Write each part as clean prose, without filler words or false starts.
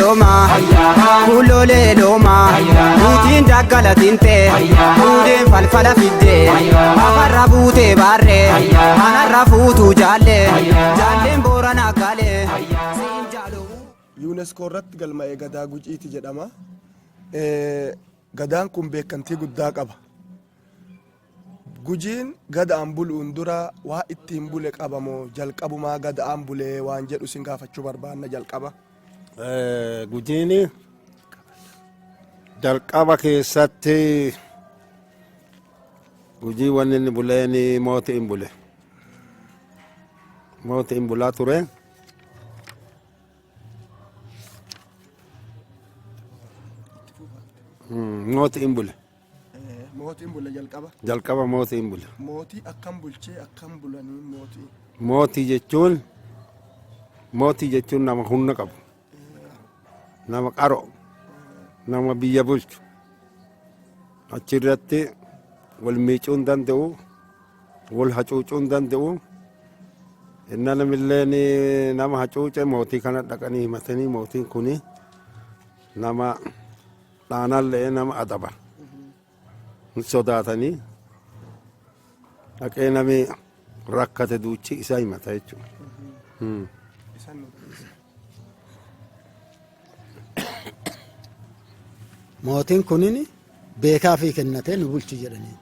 looma, kuuloolee looma, buutiin daggala tinte, fuudheen falfala fidde, afarra buutee baarree, anarra fuutuu jaalle, jaalleen boorana galee, siin jaaloo. UNESCO irratti galma'e Gadaa Guciiti jedhama. Gadaan kun beekamtii guddaa qaba. Gujiin Gadaan buluun dura waa ittiin bule qaba moo jalqabumaa Gadaan bulee waan jedhu isin gaafachuu barbaanna jalqaba. Gujiin jalqaba keessatti Gujii wanni inni buleen mootii hin bule. Mootii hin bulaa ture. Mootii hin bule. Mootiin bule jalqaba. Jalqaba mootii hin bule. Mootii akkam bulchee akkam bulanii mootii? Mootii jechuun nama humna qabu. Nama qaro. Nama biyya bulchu. Achirratti wal miicuu hin danda'u. Wal hacuucuu hin danda'u. Inna namilleen nama hacuuce mootii kana dhaqanii himatanii mootiin kuni nama dhaanallee nama adaba. Hin sodaatanii dhaqee nami rakkate duuchi isa himata jechuudha. Mootiin kunin beekaa fi kennatee nu bulchu jedhanii.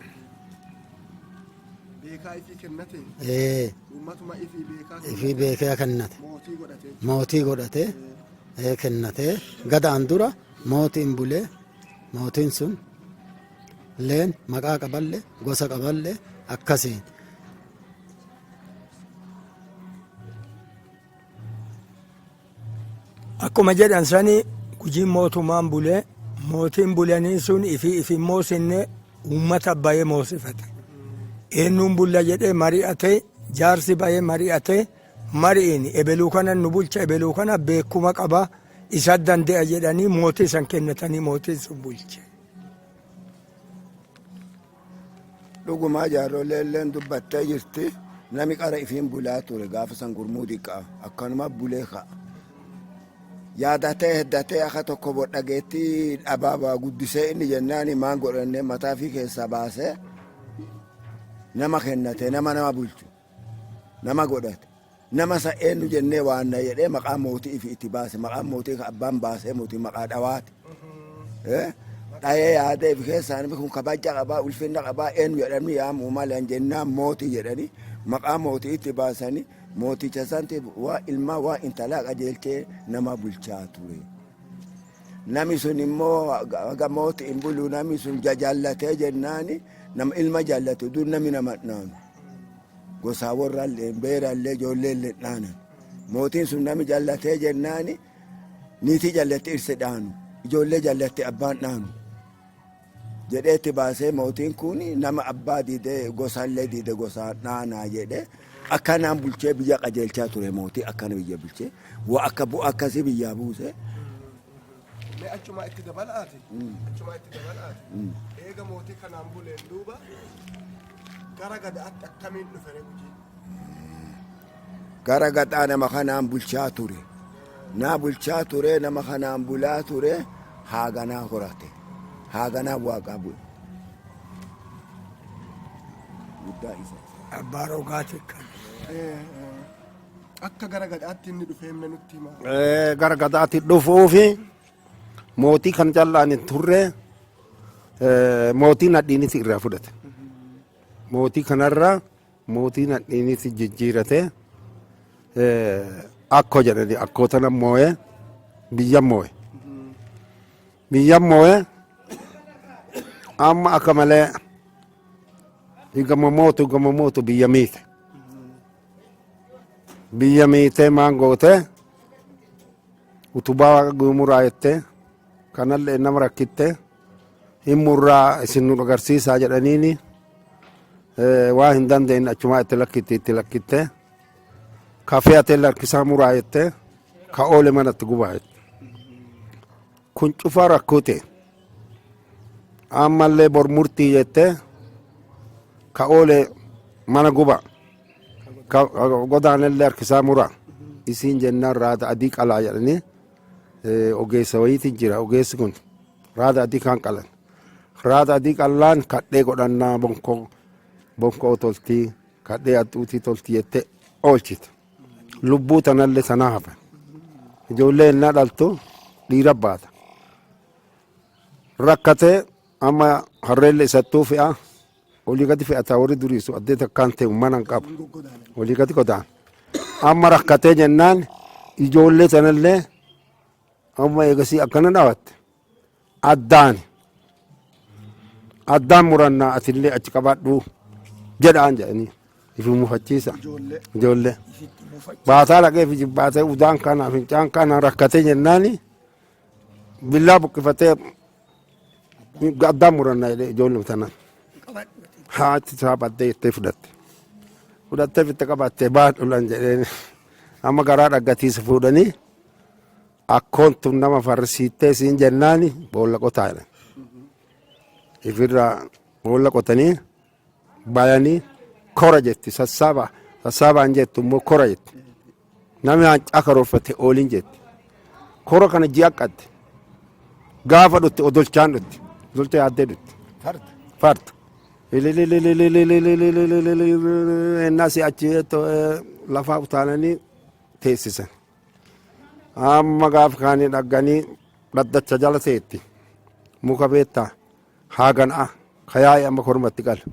Beekaa ifii kennate? Ee. Uummatuma ifii beekaa Ifii beekaa kennate. Mootii godhate. Mootii godhatee kennatee gadaan dura mootiin bulee mootiin sun leen maqaa qaballe gosa qaballe akkasiin. Akkuma jedhan sani Gujiin mootummaan bulee mootiin bulanii sun ifii ifin moosinne uummata bayee moosifate. Eenyuun bulla jedhee mari'ate jaarsi bayee mari'ate mari'iin ebeluu kana nu bulcha ebeluu kana beekuma qaba isa dande'a jedhanii mootii san kennatanii mootiin sun bulche. Dhugumaa jaarrolee illeen dubbattee jirti. Nami qara ifiin bulaa ture gaafa san gurmuu diqqaa akkanuma bulee ka'a. Yaadatee heddatee akka tokko bodhageetti abaabaa guddisee inni jennaan maan godhannee mataa fi keessaa baasee nama kennate nama nama bulchu nama godhate nama isa eenyu jennee waanna jedhee maqaa mootii ifi itti baase maqaan mootii ka abbaan baasee mootii maqaa dhawaati. Dhayee yaadee ifi keessaa namni kun kabaja qabaa ulfinna qabaa eenyu jedhanii yaamuu malan jennaan mootii jedhanii maqaa mootii itti baasanii mooticha santi waa ilmaa waa intalaa qajeelchee nama bulchaa ture. Nami sun immoo haga mooti hin bulu nami sun jajallatee jennaani nama ilma jallate dur nami nama dhaanu. Gosaa warraallee beeraallee ijoolleellee dhaanan. Mootiin sun nami jallatee jennaani niitii jallatte irse dhaanu ijoollee jallatte abbaan dhaanu. Jedhee itti baasee mootiin kun nama abbaa didee gosallee dide gosaa dhaanaa jedhee akkanaan bulchee biyya qajeelchaa ture mootii akkana biyya bulchee waa akka bu'aa akkasii biyyaa buuse. Mee achumaa itti dabalaati. Achumaa itti dabalaati. Eega mootii kanaan buleen duuba gara gadaatti akkamiin dhufe ree Gujii? Gara gadaa nama kanaan bulchaa ture. Naa bulchaa ture nama kanaan bulaa ture haaganaa horate. Haaganaa waaqaa bule. Guddaa isa. Abbaa rogaati kan. Akka gara gadaatti inni dhufee mee nutti himaa. Gara gadaatti dhufuufi mootii kan callaan hin turre mootii nadhiinis irraa fudhate. Mootii kanarraa mootii nadhiinis jijjiirate akkoo jedhani akkoo tana moo'ee biyya moo'e. Biyya moo'e amma akka malee gama mootu gama mootu biyya miite. Biyya miitee maan goote utubaa gumuraa jettee kanallee nama rakkitte hin murraa isin nu agarsiisaa jedhaniini waa hin dandeenye achumaa itti lakkitte itti lakkitte ka fe'ate harkisaa muraa jette ka oole manatti gubaa jette. Kun cufaa rakkoo ta'e. Ammallee bor murtii jette ka oole mana guba ka godaanellee harkisaa muraa isiin jennaan raada adii qalaa jedhanii. Ogeessa wayiitu jira. Ogeessi kun raada adii kan qalan. Raada adii qallaan kadhee godhannaa, bonkoo bonkoo toltii, kadhee adduutii toltii jettee oolchite. Lubbuu tanallee sanaa hafan. Ijoollee innaa dhaltu dhiira baata. Rakkatee amma harreellee isattuu fe'a. Olii gadi fe'ataa, warri duriisu addee takkaan ta'e mana hin qabu. Olii gadi godaan. Amma rakkatee jennaan ijoollee tanallee amma eegasii akkana dhaabatte. Addaan. Addaan murannaa, atillee achi qabadhu jedhaan jedhanii ifi mufachiisa. Ijoollee. Baataa dhaqee fi jibbaatee udaan kana fincaan kana rakkatee jennaani billaa buqqifatee addaan murannaa jedhee ijoollee tanaan. Haati isaa baddee jettee fudhatte. Fudhattee fitte qabattee baadhulan jedheen amma garaa dhaggatiisa fuudhanii akkoon tun nama farrisiittee siin jennaani boolla qotaa jedhan. Ifirraa boolla qotanii bayanii kora jetti, sassaaba sassaabaan jettu immoo kora jetti. Namni hancaa karoorfate ooliin jetti. Kora kana ji'a qadde. Gaafa dhutte odolchaan dhutte. Odolcha yaaddee dhutte. Farda. Ennaa si achi lafaa utaalanii teessisan. Amma gaafa kaanii dhagganii dhaddacha jala teetti. Muka beektaa haaganaa kayaa'ee amma kormatti qala.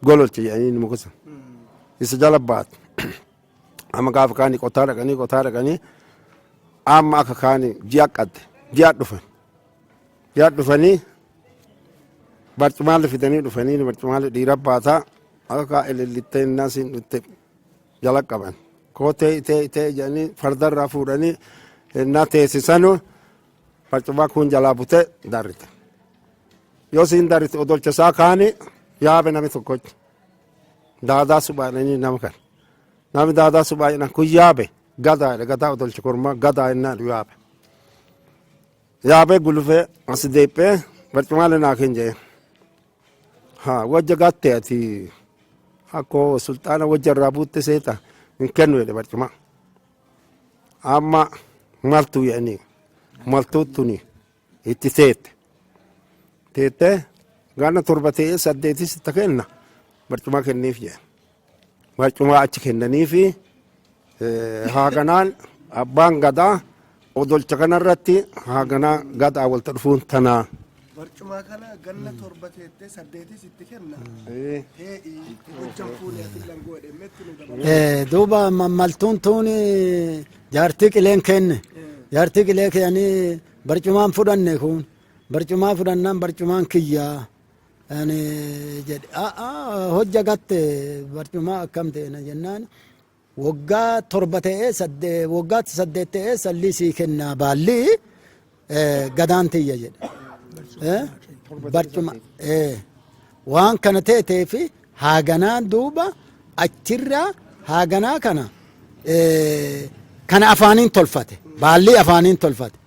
Gololche jedhanii muka sana. Isa jala baatu. Amma gaafa kaanii qotaa dhaqanii qotaa dhaqanii amma akka kaanii ji'a qadde ji'a dhufan. Ji'a dhufanii barcumaalee fidanii dhufanii barcumaalee dhiira baataa akka kaa ilillittee innaa siin dhufte jala qaban. Koo tee tee tee jedhanii fardarraa fuudhanii innaa teessisanu barcumaa kun jalaa butee darrite. Yoo siin darrite odolcha isaa kaani yaabe nami tokkochi. Daadaa suphaadhanii nama kana. Namni daadaa suphaa jedhan kun yaabe gadaa jedhe, gadaa odolcha kormaa gadaa innaan yaabe. Yaabee gulufee as deephee barcumaalee naa kenn jedheen. Haa, wajja gatte ati akkoo sulxaana wajja irraa buutte seeta, hin kennu jedhe barcumaa. Amma maltuu jedhanii maltuu tuni itti teette. Teettee ganna 7 ta'ee saddeetis itti kenna, barcumaa kenniif jedhan. Barcumaa achi kennaniifi haaganaan abbaan gadaa odolcha kanarratti haaganaa gadaa walta dhufuun tanaa. Barcumaa kana ganna 7 teettee saddeetis itti kenna. Tee'ii hojjan fuunee ati langoo jedhee nu dabala. Duuba maltuun tuun jaartii qileen kenne. Jaartii qilee kennanii barcumaan fudhanne, kun barcumaa fudhannaan barcumaan kiyyaa. Ani jedhe, hojja gatte barcumaa akkam ta'e jennaan, waggaa 7 ta'ee waggaa 8 ta'ee sallii sii kennaa, baalli gadaan tiyya jedhe. Barcuma waan kana ta'ee fi haaganaa duuba achirraa haaganaa kana kana afaaniin tolfate, baallii afaaniin tolfate,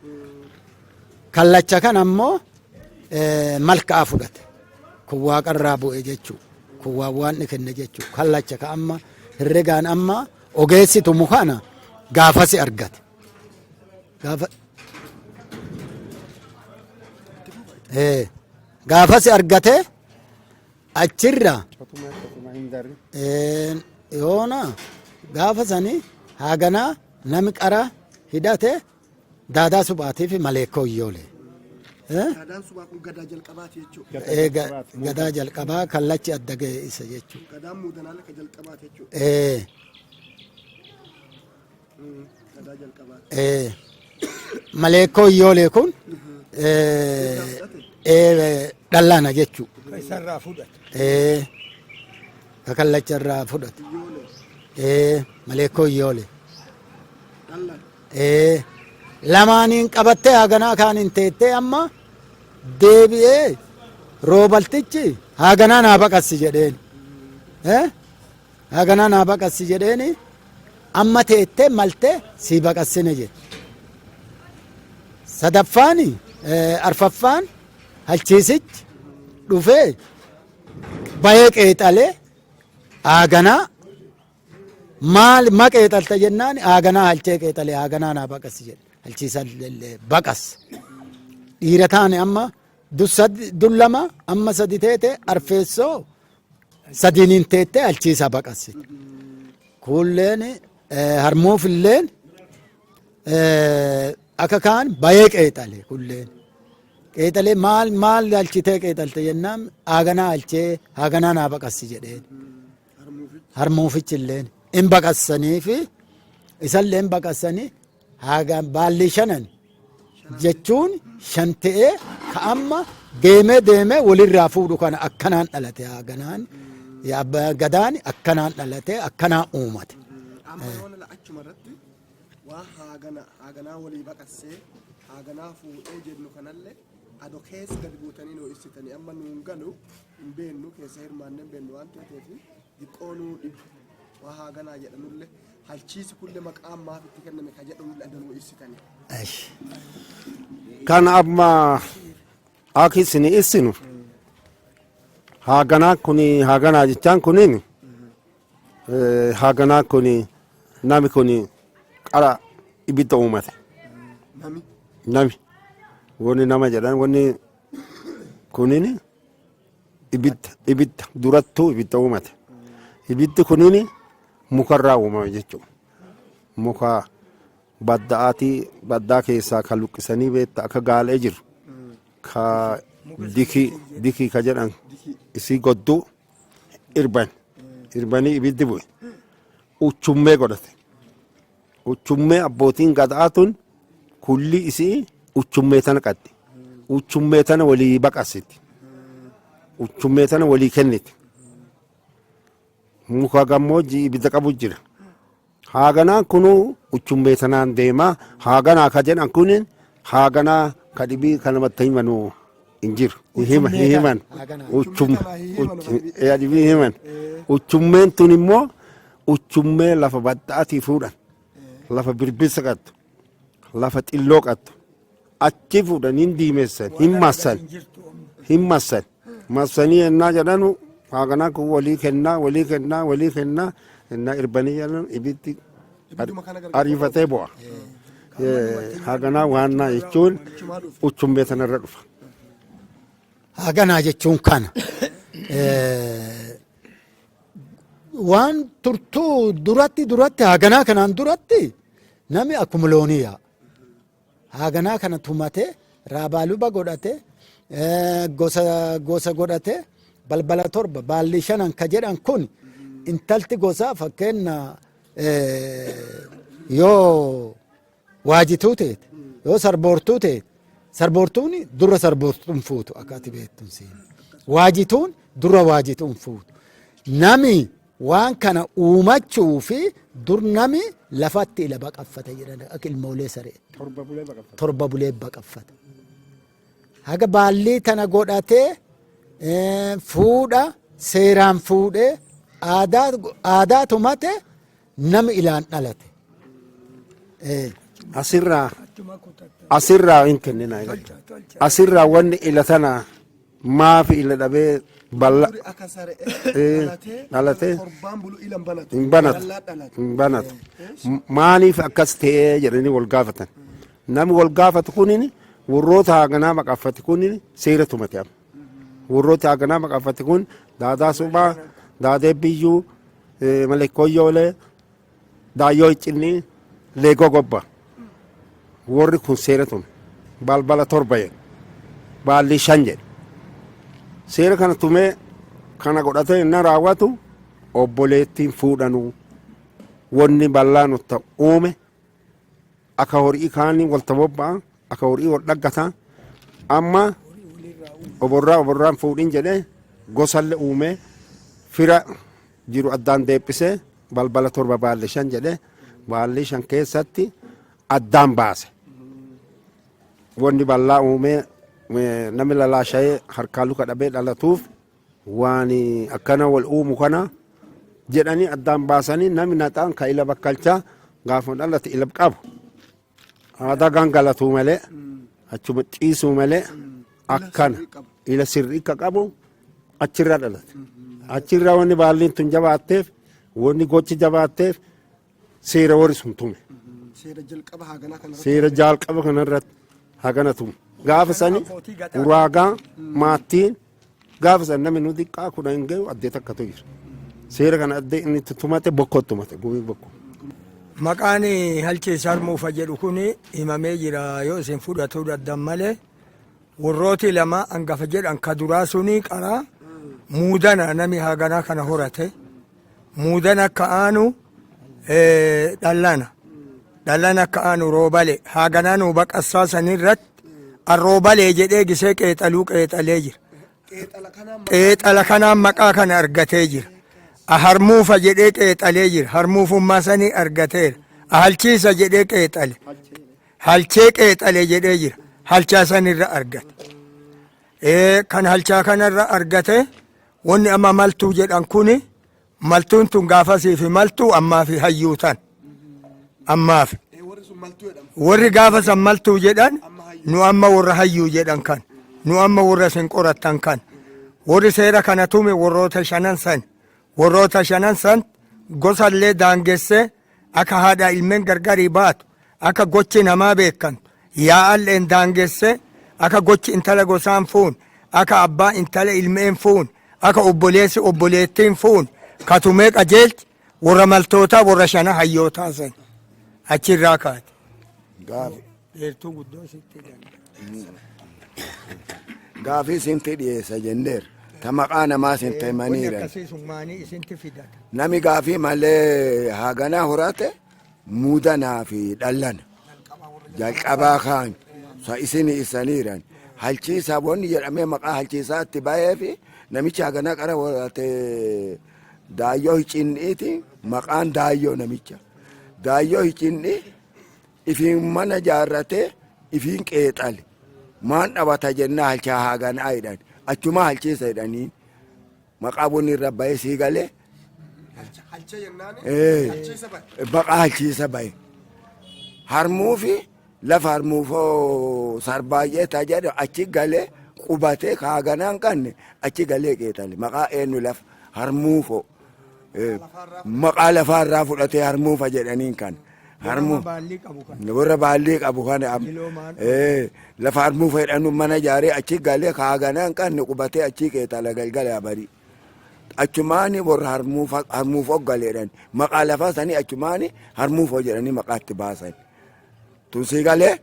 kallacha kana ammoo malkaa fudhate. Kun waaqarraa bu'e jechuu, kun waan waan kenne jechuu. Kallacha ka amma herregaan amma ogeessitu mukana gaafasi argate gaafa gaafasi argate achirra yoona gaafa sani haaganaa nami qara hidhate daadaa suphaatii fi maleekkoo iyyoolee. Daadaan suphaa kun gadaa jalqabaati jechuudha. Gadaa jalqabaa kallachi adda ga'e isa jechuudha. Gadaan muudanaa ka jalqabaati jechuudha. Gadaa jalqabaati. Maleekkoo iyyoolee kun dhallaana jechuudha. Isarraa fudhate. Ka kallacha irraa fudhate. Maleekkoo iyyoolee. Dhallaan. Lamaaniin qabattee haganaa kaaniin teettee amma deebi'ee roobaltichi haganaa naa baqassi jedheen. Haganaa naa baqassi jedheeni amma teettee maltee sii baqassine jedhe. Sadaffaan, arfaffaan halchiisichi dhufee bayee qeexalee haaganaa maal ma qeexalta jennaan, haaganaa halchee qeexalee haaganaa naa baqassi jedhe. Halchiisa baqas. Dhiira taane amma dur lama amma sadi teete arfeessoo sadiiniin teette halchiisa baqassite. Kuulleen harmuufilleen akka kaan bayee qeexale kulleen. Qeexalee maal maal halchitee qeexalte jennaan haaganaa halchee haaganaa naa baqassi jedheen. Harmuufichilleen hin baqassanii fi isallee hin baqassanii haagaan baalli shanan jechuun shan ta'ee ka amma deemee deemee walirraa fuudhu kana akkanaan dhalate haaganaan gadaan akkanaan dhalate akkanaan uumate. Amma yoona achuma irratti waa haagana haaganaa walii baqassee haaganaa fuudhee jennu kanallee ado keessa gadi buutanii nuu ibsitanii amma nuun galu hin beennu keessa hirmaannee hin beennu waan ta'eef diqqoo nuu dhibu waa haaganaa jedhanullee halchiisi kullee maqaan maaf itti kenname ka jedhanullee ado nuu ibsitanii. Kan amma akka isin ibsinu haaganaa kun haaganaa jechaan kunin haaganaa kun nami kun qara ibidda uumate. Nami. Nami wanni nama jedhan wanni kunin ibidda ibidda durattuu ibidda uumate. Ibiddi kunin mukarraa uumame jechuudha. Muka badda'aatii baddaa keessaa kan luqqisanii beekta akka gaalee jiru ka dikii dikii ka jedhan isii godduu irban irbanii ibiddi bu'e uchummee godhate. Uchummee abbootiin gadaa tun kulli isii uchummee tana qabdi. Uchummee tana walii baqasiti. Uchummee tana walii kenniti. Muka gammoojjii ibidda qabu jira. Haaganaan kunuu uchummee tanaan deema. Haaganaa ka jedhan kunin haaganaa ka dhibii ka namatti himanuu hin jiru. Hin himan. Dhibii himan. Uchummeen tun immoo uchummee lafa badhaatii fuudhan. Lafa birbirsa qabdu. Lafa xilloo qabdu. Achi fuudhan hin diimessan hin massan. Hin massan. Massanii ennaa jedhanu haaganaa kun walii kennaa walii kennaa walii kennaa ennaa irbanii jedhan ibiddi ariifatee bu'a. Haaganaa waannaa jechuun uchummee tanarra dhufa. Haaganaa jechuun kana. Waan turtuu duratti duratti haaganaa kanaan duratti nami akkuma loonii yaa'a. Haaganaa kana tumate raabaaluba godhate gosa gosa godhate balbala torba baalli shanan ka jedhan kun intalti gosaa fakkeenna yoo waajituu teete yoo sarboortuu teete sarboortuun dura sarboortuun fuutu akka ati beektuun siin waajituun dura waajituun fuutu nami waan kana uumachuu fi dur nami lafatti ila baqaffata jedhan akka ilmoolee saree torba bulee baqaffata. Haga baallii tana godhatee fuudha seeraan fuudhee aadaa tumate nami ilaan dhalate. Asirraa asirraa hin kennina. Asirraa wanni ila tana maafi ila dhabee balla Duri akka saree dhalatee dhalatee torbaan bulu ila hin banatu. Hin banatu. Dallaa dhalate. Hin banatu. Maaliif akkas ta'ee jedhanii wal gaafatan. Namni wal gaafatu kunin warroota haaganaa maqaffate kunin seera tumate amma. Warroota haaganaa maqaffate kun daadaa suphaa, daadee biyyuu, malekkooyyoolee, daayyoo iccinnii, leegoo gobba. Warri kun seera tume. Balbala torba jedhe. Baalli shan jedhe. Seera kana tumee kana godhatee inni raawwatu obboleettiin fuudhanuu wanni bal'aa nutti uume akka horii kaanii walta bobba'a akka horii wal dhaggataa amma oborraa oborraan fuudhin jedhee gosallee uumee fira jiru addaan deebisee balbala torba baalli shan jedhee baalli shan keessatti addaan baase. Wanni bal'aa uumee namni lalaasha'ee harkaa luka dhabee dhalatuuf waan akkana wal uumu kana jedhanii addaan baasanii namni naxaan ka ila bakkalchaa gaafa dhalate ila qabu. Aadaa gangalatuu malee achuma ciisuu malee akkana ila sirrii akka qabu achirraa dhalate. Achirraa wanni baalliin tun jabaatteef wanni gochi jabaatteef seera warri sun tume. Seera jalqaba haaganaa kanarratti. Seera jalqaba kanarratti hagana tume. Gaafa sani Abbootii gadaa. Uraagaa maattiin gaafa san namni nu xiqqaa 10 hin gahu addee takkatu jira. Seera kana addee inni itti tumate bokkoo tumate gumii bokkoo. Maqaan halchee sarmuufa jedhu kun himamee jira yoo isin fudhatuu daddan malee warrooti lama hangafa jedhan ka duraa suni qaraa muudana nami haganaa kana horate muudana akka aanu dhallana dhallana akka aanu roobale haganaa nu baqassaa sanirratti arroobalee jedhee gisee qeexaluu qeexalee jira. Qeexala kanaan. Qeexala kanaan maqaa kana argatee jira. Harmuufa jedhee qeexalee jira. Harmuufummaa sanii argateera. Halchiisa jedhee qeexale. Halchee qeexale jedhee jira. Halchaa sanirra argate. Kan halchaa kanarra argate wanni amma maltuu jedhan kuni maltuun tun gaafasii fi maltuu ammaa fi hayyuu tan. Ammaaf. Warri sun maltuu jedhamu. Warri gaafa san maltuu jedhan nu amma warra hayyuu jedhan kan. Nu amma warra isin qorattan kan. Warri seera kana tume warroota shanan san. Warroota shanan san gosallee daangessee akka haadha ilmeen gargarii baatu akka gochi namaa beekantu yaa'alleen daangessee akka gochi intala gosaan fuun akka abbaa intala ilmeen fuun akka obboleessi obboleettiin fuun katumee qajeelchi warra maltootaa warra shana hayyootaa san achirraa kaate. Gaafi Dheertuu guddoo sitti danda'a. Gaafii isinti dhiyeessa jenneer. Ta maqaa namaa isin Wanni himaniiran. akkasii sun maanii isinti fidata. Nami gaafii malee haaganaa horate muudanaa fi dhallana. Jalqabaa kaan sa isin isaniiran. Halchiisaa wanni jedhamee maqaa halchiisaatti bahee fi namichi haaganaa qara horate daayyoo hicinniiti maqaan daayyoo namicha. Daayyoo hicinni ifiin mana jaarratee ifiin qeexale. Maan dhabata jennaa halchaa haaganaa jedhan. Achumaa halchiisa jedhaniin. Maqaa wanni irra bahee sii galee. Halchee jennaan halchiisa bahe. Maqaa halchiisa bahe. Harmuufi lafa harmuufoo sarbaay'ee ta jedhu achi galee qubatee kaaganaan qanne achi galee qeexale. Maqaa eenyu lafa harmuufoo. Maqaa lafaarraa fudhatee harmuufa jedhaniin kan. Harmuu. Baallii qabu kan. Warra baallii qabu kana Jiloomaan. Lafa harmuufa jedhanu mana ijaaree achi galee kaaganaan qanne qubatee achi qeexala galgala barii. Achumaani warra harmuuf oggaleedhan maqaa lafaa sanii achumaani harmuufoo jedhanii maqaatti baasan. Tun sii galee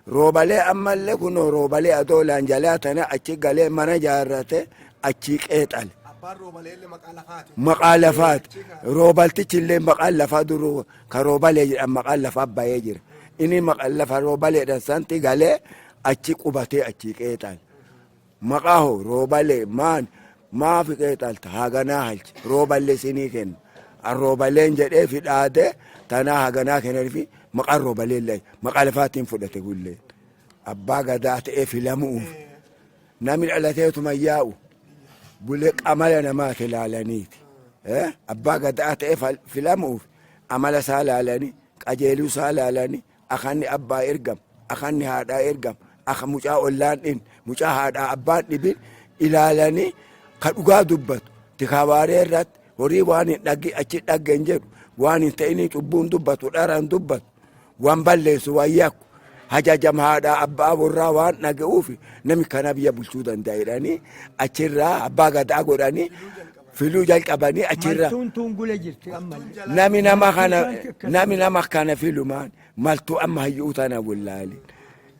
roobalee ammallee kunoo roobalee adoolaan jalaa tana achi galee mana ijaarrate achi qeexale. Abbaan roobalee illee maqaa lafaati. Maqaa lafaati. Roobaltichi illee maqaan lafaa duruu ka roobalee jedhan maqaan lafaa bahee jira. Inni maqaan lafa roobaleedhaan santi galee achi qubatee achi qeexale. Maqaa hoo roobalee maan maafi qeexalta haganaa halchi rooballee sinii kenna. Roobaleen jedhee fi dhaadee tanaa haganaa kennaniifi maqaan roobalee illee maqaa lafaatiin fudhate gullee. Abbaa gadaa ta'ee filamuuf namni dhalateetuma yaa'u bulee qamala namaati ilaalaniiti. Abbaa gadaa ta'ee filamuuf amala isaa ilaalanii qajeeluu isaa ilaalanii akanni abbaa ergam akanni haadhaa ergam akka mucaa ollaan dhin mucaa haadhaa abbaan dhibin ilaalanii ka dhugaa dubbatu tikabaaree irratti horii waan hin dhagge achi dhagge hin jedhu waan hin ta'inii cubbuun dubbatu dharaan dubbatu waan balleessu waan yakku hajajam haadhaa abbaa warraa waan dhaga'uuf namni kana biyya bulchuu danda'a jedhanii achirraa abbaa gadaa godhanii filuu jalqabanii achirraa. Maltuun tun gule jirti ammallee. Nami nama kana nami nama kana filumaan maltuu amma hayyuu tana wallaali.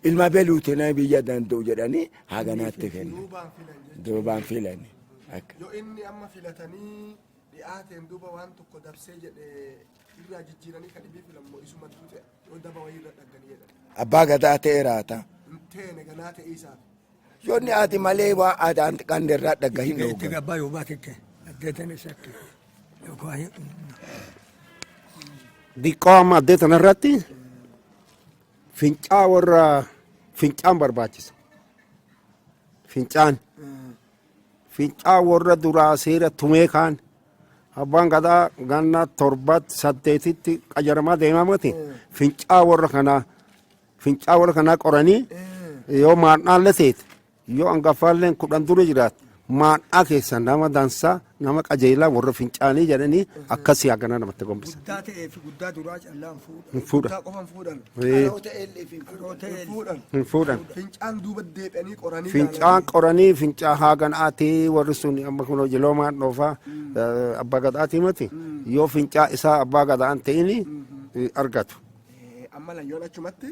Ilma beluuti nama biyya danda'u jedhanii haganaatti kenna. Duubaan filan jechuudha. Duubaan filani. Akka. Yoo inni amma filatanii dhiyaateen duuba waan tokko dabsee jedhe irraa jijjiiranii kan dhibii filammoo isumattuu ta'e yoo daba wayii irra dhagganii jedhan. Abbaa gadaa ta'e raata. Hin teene ganaa ta'e isaaf. Yoo inni ati malee waa aadaan qande irraa dhagga hin Itti dhoogan. gabbaa yoo baatikke addeetan isaatti. Yookaan Diqqoo amma addee tanarratti fincaa warra fincaan barbaachisa. Fincaan. Fincaa warra duraa seera tumee kaan abbaan gadaa ganna torbatti saddeetitti qajaramaa deemamati fincaa warra kanaa fincaa warra kanaa qoranii yoo maadhaallee teete yoo hangafaallee 10 dura jiraate Maadhaa keessa nama dansaa nama qajeelaa warra fincaanii jedhanii akkasii hagana namatti gombisan. Guddaa ta'ee fi guddaa duraa callaan fuudha. Hin fuudhan. Guddaa qofan fuudhan. Ee, Qaroo ta'ee Hin fuudhan. Hin fuudhan. Fincaan duuba deebi'anii qoranii. Fincaan qoranii fincaa haaganaatii warri sun amma kun hojii dhoofaa abbaa gadaatii mati yoo fincaa isaa abbaa gadaan ta'ini argatu. Amma layyoon achumatti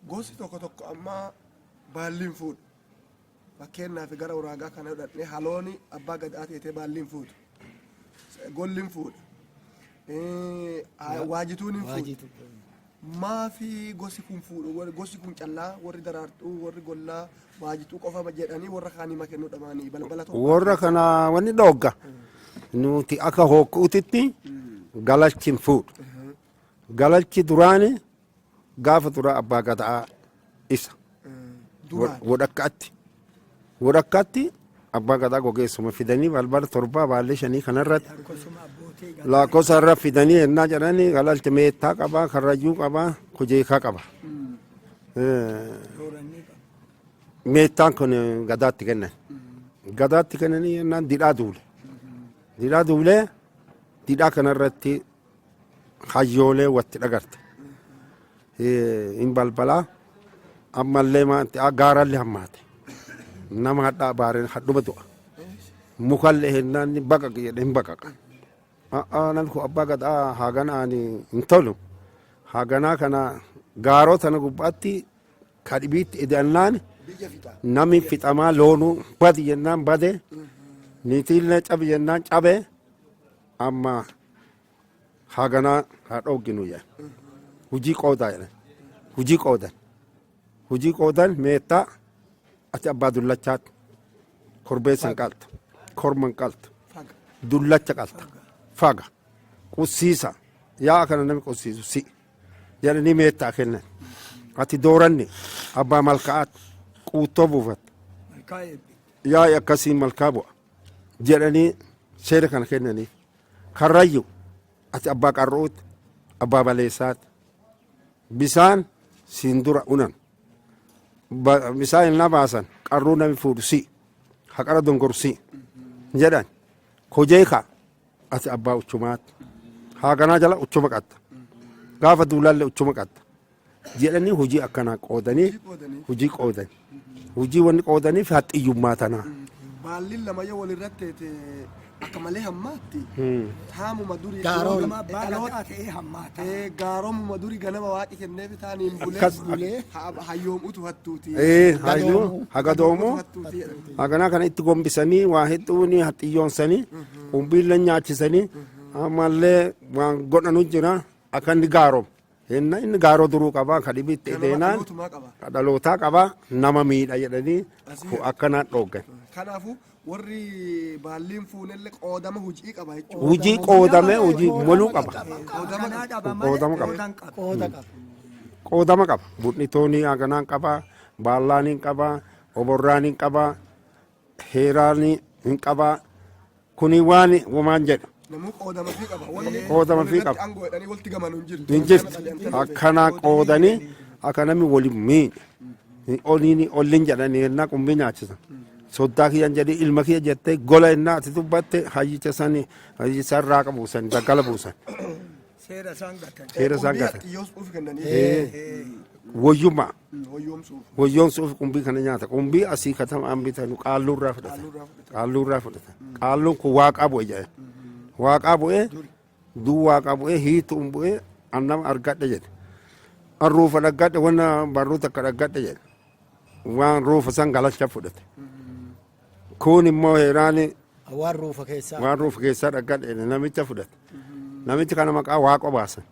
gosi tokko tokko amma baalliin fuudhu. Fakkeenyaaf gara uraagaa kana fudhannee halooni abbaa gadaa teetee baalliin fuudhu. Golliin fuudha. Waajituun hin fuudhu. Maafi gosi kun fuudhu gosi kun callaa warri daraartuu warri gollaa waajituu qofa jedhanii warra kaanii makennuu dhamaanii balbala tokko. Warra kana wanni dhoogga nuti akka hookkuutitti galalchi hin fuudhu. Galalchi duraani gaafa dura abbaa gadaa isa. Duraan. Wadhakkaatti. Wadhakkaatti abbaa gadaa gogeessuma fidanii balbala torbaa baallee shanii kanarratti Akkasuma abbootii gadaa. lakkoofsa irra fidanii ennaa jedhanii galalchi meettaa qabaa karrayyuu qabaa kujeekaa qaba. Doorannii qaba. Meettaan kun gadaatti kennan. Gadaatti kennanii ennaan didhaa duule. Didhaa duulee didhaa kanarratti hayyoolee watti dhagarte. Hin balbalaa ammallee maanti gaarallee hammaate. Nama hadhaa baareen hadhuma du'a. Mukallee hennaan ni baqaqe jedhe hin baqaqa. Namni kun abbaa gadaa haaganaan hin tolu. Haaganaa kana gaaroo tana gubbaatti kadhibiitti ida'annaan namni fixamaa loonuu badi jennaan bade niitiillee cabi jennaan cabe amma haaganaa haa dhogginu jedhan. Hujii qoodaa jedhan. Hujii qoodan. Hujii qoodan meettaa ati abbaa dullachaatti korbeessa hin qaltu korma hin qaltu dullacha qalta faga qussiisa yaa kana namni qussiisu si jedhanii meettaa kennan. Ati dooranni abbaa malkaa'aatti quuttoo buufatta. Malkaa eebbi. Yaa'i akkasiin malkaa bu'a jedhanii seera kana kennaniif. Karrayyu ati abbaa qarruutti abbaa baleessaatti bisaan siin dura unan bisaan hin baasan qarruu nami fuudhu si haqara dongoru si jedhan kojeeka ati abbaa uchumaatti haaganaa jala uchuma qatta gaafa duulallee uchuma qatta jedhanii hojii akkanaa qoodanii hojii qoodan hojii wanni qoodaniif haxxiyyummaa tanaa. Baalliin lama yoo walirratti teete akka malee hammaatti. Taamuma durii. Gaaroma abbaa gadaa ta'ee hammaata. Gaaromuma durii ganama waaqi kenneef taaniin bulee Akkas- hayyoom utu hattuuti. Hayyuu hagadoomoo Hattuuti jedhan. haganaa kana itti gombisanii waa hedduun haxxiyyoonsanii qumbiillee nyaachisanii ammallee waan godhanu jira akka inni gaaromu. Inni inni gaaroo duruu qabaa ka dhibitti Ganama ideenaan dhalootumaa qaba. ka dhalootaa qabaa nama miidha jedhanii akkanaan dhooggan. Kanaafuu warri baalliin fuunellee qoodama hojii qaba jechuudha. Hujii qoodamee hojii moluu qaba. Qoodama Kanaa dhaba malee Qoodama qaba. qoodan qaba. Qooda qaba. Qoodama qaba. Bun'itoonii haganaan qabaa, baallaan hin qabaa, oborraan hin qabaa, heeraan hin qabaa. Kuni waan womaan jedhu. Namuu qoodama fi qaba. Wanni Qoodama fi walirratti qaba. aangoo jedhanii walitti gamanu hin jirtu. Hin jirti. Akkanaa qoodanii akka namni waliin miidhe. Oliin olliin jedhanii ennaa qumbii nyaachisan. Soddaa kiyyan jedhii ilma kiyya jettee gola ennaa ati dubbatte hayyicha sani hayyicha irraa buusan daggala buusan. Seera isaan gatan. Seera isaan Qumbii gatan. haxxiyyoomsuuf kennanii. Woyyummaa. Woyyoomsuuf. Woyyoomsuuf qumbii kana nyaata. Qumbii asii katamaan bitanu qaalluurraa fudhatan. Qaalluurraa fudhatan. Qaalluun kun waaqaa bu'e jedhan. Waaqaa bu'ee duu waaqaa bu'ee hiituun bu'ee annama argadhe jedhe. An ruufa dhaggadhe wanna barruu takka dhaggadhe jedhe. Waan ruufa san galacha fudhate. Kun immoo heeraani Waan ruufa keessaa. waan ruufa keessaa dhaggadhe jedhe namicha fudhate. Namichi kana maqaa waaqa baasan.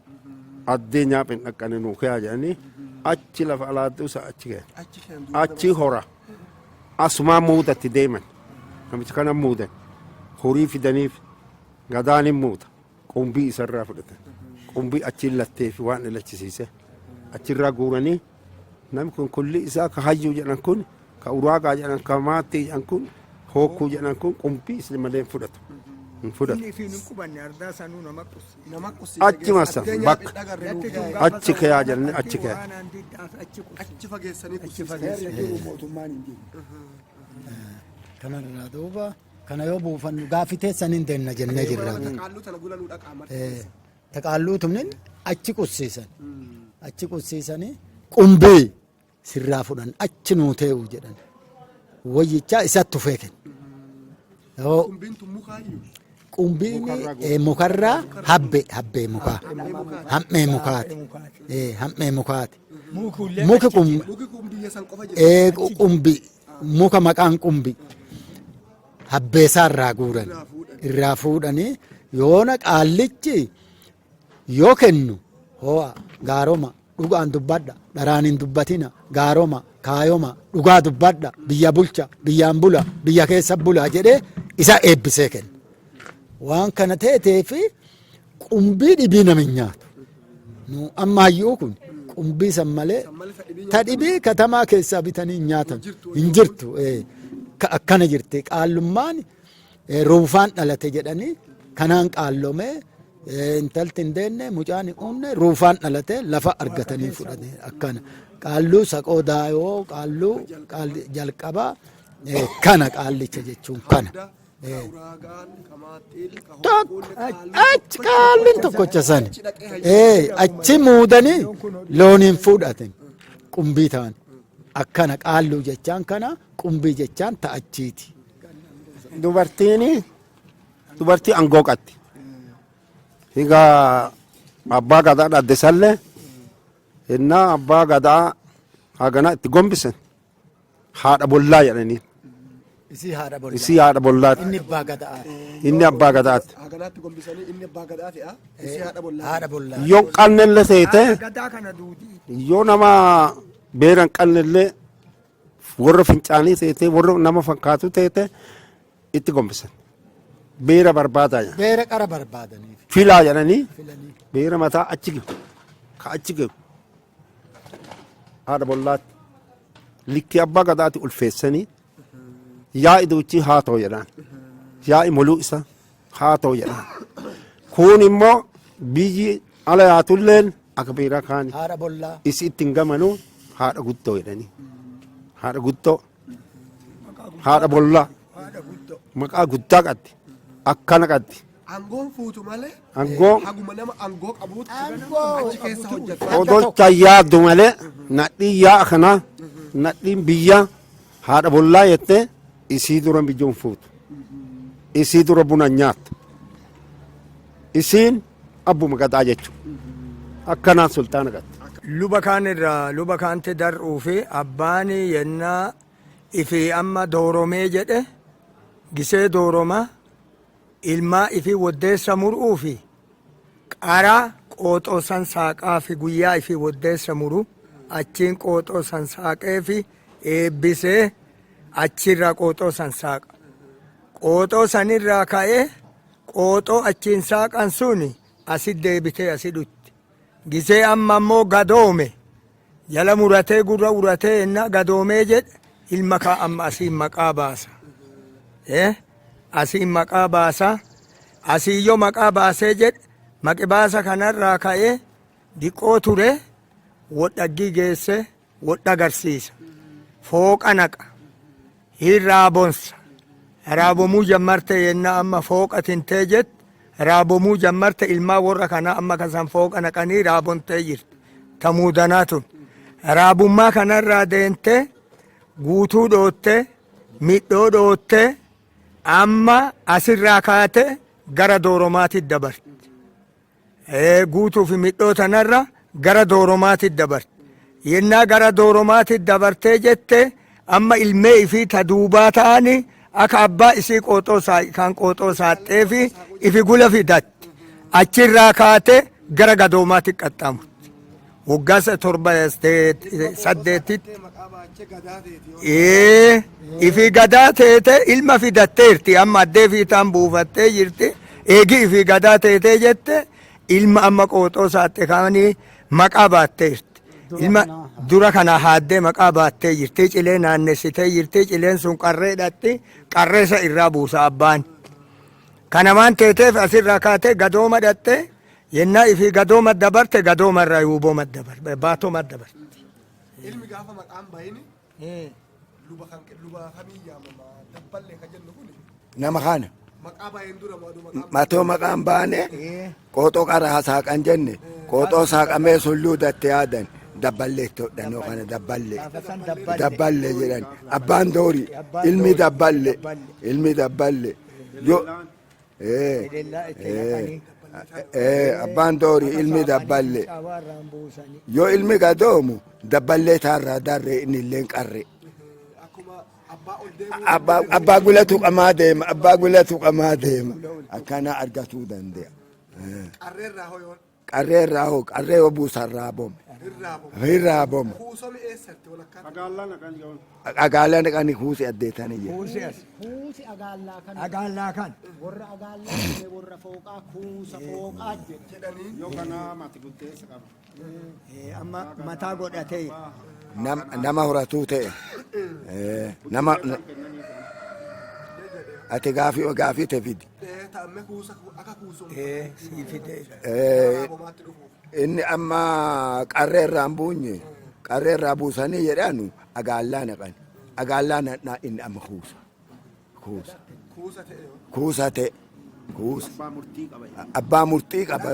Addee nyaaphin dhaqqane nuu kayaa jedhanii achi lafa alaattuu isa achi ka'e. Achi kan duuba Achi hora. Asumaa muudatti deeman. Namicha kana muudan. Horii fidaniif gadaan hin muuda. Qumbii isarraa fudhatan. Qumbii achiin lattee fi waan ilachisiise. Achirraa guuranii namni kun kulli isaa ka hayyuu jedhan kun ka uraagaa jedhan ka maattii jedhan kun hookkuu jedhan kun qumbii isni malee hin fudhatu. Hin fudhatu. Inni ifiin hin qubanne ardaa sanuu nama qussiisa. Nama qussiisa. Achi massa Addee bakka. nyaaphi dhagarre nuu kayaa. Achi kayaa jedhanii achi kayaa. Waraanaan diddaaf achi qussiisa. Achi fageessanii Achi qussiisa. fageessanii. Seerri jiru mootummaan hin jiru. Kanarraa duuba kana yoo buufannu gaaffii teessan hin deenna jennee jirra. Taqaalluu tana gula nuu dhaqaa marti. Taqaalluu tumnin achi qussiisan. Achi qussiisanii qumbii sirraa fudhan achi nuu tee'u jedhan. Wayyichaa isatti tufee kenna. Yoo Qumbiin tun mukaayyuu. Qumbiin mukarraa habbee mukaa. Hammee mukaati. Hammee mukaati. Mukullee Muki kun Muki kun biyya san qofa jira. Qumbi muka maqaan qumbi habbeesaa irraa guuran irraa fuudhanii yoona qaallichi yoo kennu ho'a gaaroma dhugaan dubbadha, dharaan hin dubbatina, gaaroma kaayoma dhugaa dubbadha, biyya bulcha, biyyaan bula, biyya keessa bula jedhee isa eebbisee kenna. Waan kana ta'eef qumbii dhibii nama hin nyaatu. Nu amma hayyuu kun qumbii san malee ta dhibii katamaa keessaa bitanii hin nyaatan hin jirtu. Akkana jirti qaallummaan, ruufaan dhalate jedhanii kanaan qaallomee, intalti hin deenne, mucaan hin uumne, ruufaan dhalate lafa argatanii fudhate. Akkana qaalluu saqoo daayoo qaalluu jalqabaa kana qaallicha jechuun kana. Uraagaan, kamaaxiil, Tokko achi qaalliin tokkocha sani. Achi muudanii looniin fuudhatin qumbii ta'an. Akkana qaalluu jechaan kana, qumbii jechaan ta'achiiti. Dubartiin dubartii aangoo qabdi. Egaa abbaa gadaa dhadde sallee innaa abbaa gadaa hagana itti gombisen haadha bollaa jedhanii. Isii haadha bollaa. Isii haadha bollaati. Inni abbaa gadaati. Inni abbaa gadaati. Haganaatti gombisanii inni abbaa gadaa fe'a. Isii haadha bollaa. Haadha bollaa. Yoo qalnellee seete Gadaa kana duuti. Yoo nama beeran qalnellee warra fincaanii seete, warra nama fakkaatu teete itti gombisan. Beera barbaadaa jedhan. Beera qara barbaadaniif. Filaa jedhanii Filanii. Beera mataa achi gehu. Ka achi gehu. Haadha bollaatti. Likkii abbaa gadaati ulfeessanii yaa'i duuchii haa ta'u jedhaan. Yaa'i moluu isa haa ta'u jedhaan. Kun immoo biyyi ala yaatulleen akka beeraa kaani. Haadha bollaa. Isi ittiin gamanuu haadha guddoo jedhanii. Haadha guddoo. Haadha bollaa. Maqaa guddaa qabdi. Akkana qabdi. Aangoon fuutu malee Aangoo haguma nama aangoo qabuutti Aangoo achi keessa hojjeta. Odolcha yaaddu malee nadhiin yaa'a kanaa nadhiin biyya haadha bollaa jettee isii dura biyyoon fuutu. Isii dura buna nyaattu. Isiin abbuma gadaa jechuudha. Akkanaan sultaana qabdi. Luba kaan irraa luba kaanti dar'uu fi abbaan yennaa ifi amma dooromee jedhe gisee dooroma ilmaa ifi woddeessa mur'uu fi qara qooxoo san saaqaa fi guyyaa ifi woddeessa muru achiin qooxoo san saaqee fi eebbisee achirraa qooxoo san saaqa. Qooxoo sanirraa ka'ee qooxoo achiin saaqan sun asit deebitee asi dhutti. Gisee amma immoo gadoome jala muratee gurra uratee ennaa gadoomee jedhe ilma kaa amma asiin maqaa baasa. Asiin maqaa baasa. Asiiyyoo maqaa baasee jedhe maqi baasa kanarraa ka'ee diqqoo ture wodhaggii geesse wodha agarsiisa. Fooqa naqa. Hin raabonsa. Raabomuu jammarte yennaa amma fooqa tintee jett raabomuu jammarte ilmaan warra kanaa amma kasan fooqa naqanii raabontee jirti. Ta muudanaa tun. Raabummaa kanarraa deentee guutuu dhoottee midhoo dhoottee amma asirraa kaate gara dooromaatti dabarti. Guutuu fi midhoo tanarra gara dooromaatti dabarti. Yennaa gara dooromaatti dabartee jette amma ilmee ifii ta duubaa ta'ani akka abbaa isii qooxoo kan qooxoo saaxxee fi ifi gula fidatti. Achirraa kaate gara gadoomaatti qaxxaamurti. Waggaa 7 8tti. Maqaa baachee gadaa teeti. Ifi gadaa teete ilma fidatteerti, amma addee fiixaan buufattee jirti. Eegi ifi gadaa teetee jette ilma amma qooxoo saaxxe kaanii maqaa baatteerti. Ilma dura kana haaddee maqaa baattee jirti. Cilee naannessitee jirti. Cileen sun qarree dhatti. Qarreessa irraa buusa abbaan. Kana waan teeteef asirraa kaatee gadooma dhatte yennaa ifi gadooma dabarte gadooma irraa yuubooma dabarte baatoma dabarte. Ilmi gaafa maqaan bahini Luba kan luba kamii yaamama dabballee kan jennu kuni? Nama kana. Maqaa baay'een dura moo aduu maqaan? Matoo maqaan baane qooxoo qaraa saaqan jenne qooxoo saaqamee sulluu datte yaadan dabballee itti hodhanoo kana dabballee dabballee jedhan abbaan doori ilmi dabballe ilmi dabballe yoo abbaan doori ilmi dabballe yoo ilmi gadoomu dabballee taarraa darree inni illeen qarre. Akkuma abbaa ol deemuu. Abbaa gulatu qamaa deema abbaa gulatu qamaa deema akkana argatuu danda'a. Qarreerraa hoo yoon? Qarree irraa hoo qarree yoo buusan raabome. Irraa bom. Hin raabome. Kuusomi eessatti walakkaa? Agaalaa naqanii kuusi addeetanii jira. Kuusi as. Kuusi agaallaa kana. Agaallaa kan. Warra agaallaa jenne warra fooqaa kuusa fooqaa jedhe. Jedhanii. Yoo kana mati guddeessa qaba. Amma mataa godhatee. Nama horatuu ta'e. Nama ati gaafii gaafii te fidi. Ta'amme kuusa akka kuusomu. Sii fidee. Raabomaatti dhufuuf. Inni amma qarree irraa hin buunye qarree irraa buusanii jedhanu agaallaa naqan agaallaa naqnaa inni amma kuusa kuusa Kuusa ta'e yoo. Kuusa ta'e kuusa abbaa murtii qaba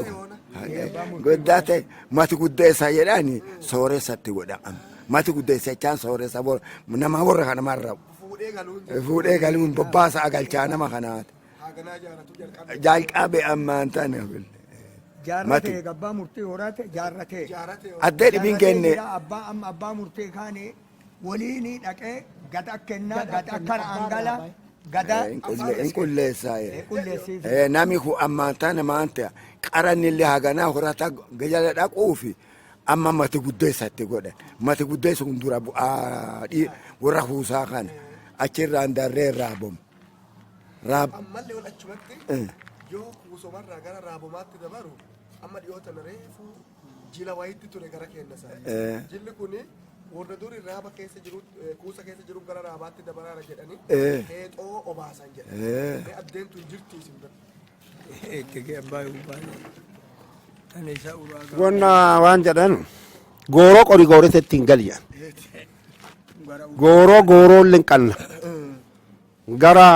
guddaa ta'e mati guddeessa jedhani sooressatti godha amma mati guddeessa jechaan sooressa nama warra kana marra'u Fuudhee galuun jira. Fuudhee galuun bobbaasa agalchaa nama kanaati Haaganaa jaaratu jalqabe. Jalqabe ammaan tana. Jaarratee abbaa murtii horate jaarratee. Jaarate yoo. Addee dhibiin kenne. Jira abbaa amma abbaa murtii kaanii waliin dhaqee gada kennaa gada akkana angala gada. Hin qulleessaa. Qulleessiif. Nami kun ammaan tana maan ta'a qarannillee haganaa horata jala dhaquufi amma mati guddeessatti godhan mati guddeessu kun dura bu'aa warra kuusaa kana achirraan darree raabomu. Raab Ammallee wal achumatti yoo kuusomarraa gara raabomaatti dabaru amma dhiyoota reefu jila wayitti ture gara keenya isaa. Jilli kuni warra duri raaba keessa jiru kuusa keessa jiru gara raabaatti dabaraara jedhanii heexoo obaasan jedha. Mee addeen tun jirti isin bira? Itti abbaa ubbaanii. Tan isa uraa Wanna waan jedhan gooroo qori goorete ittiin galiya. Gooroo gooroollee hin qabna. Gara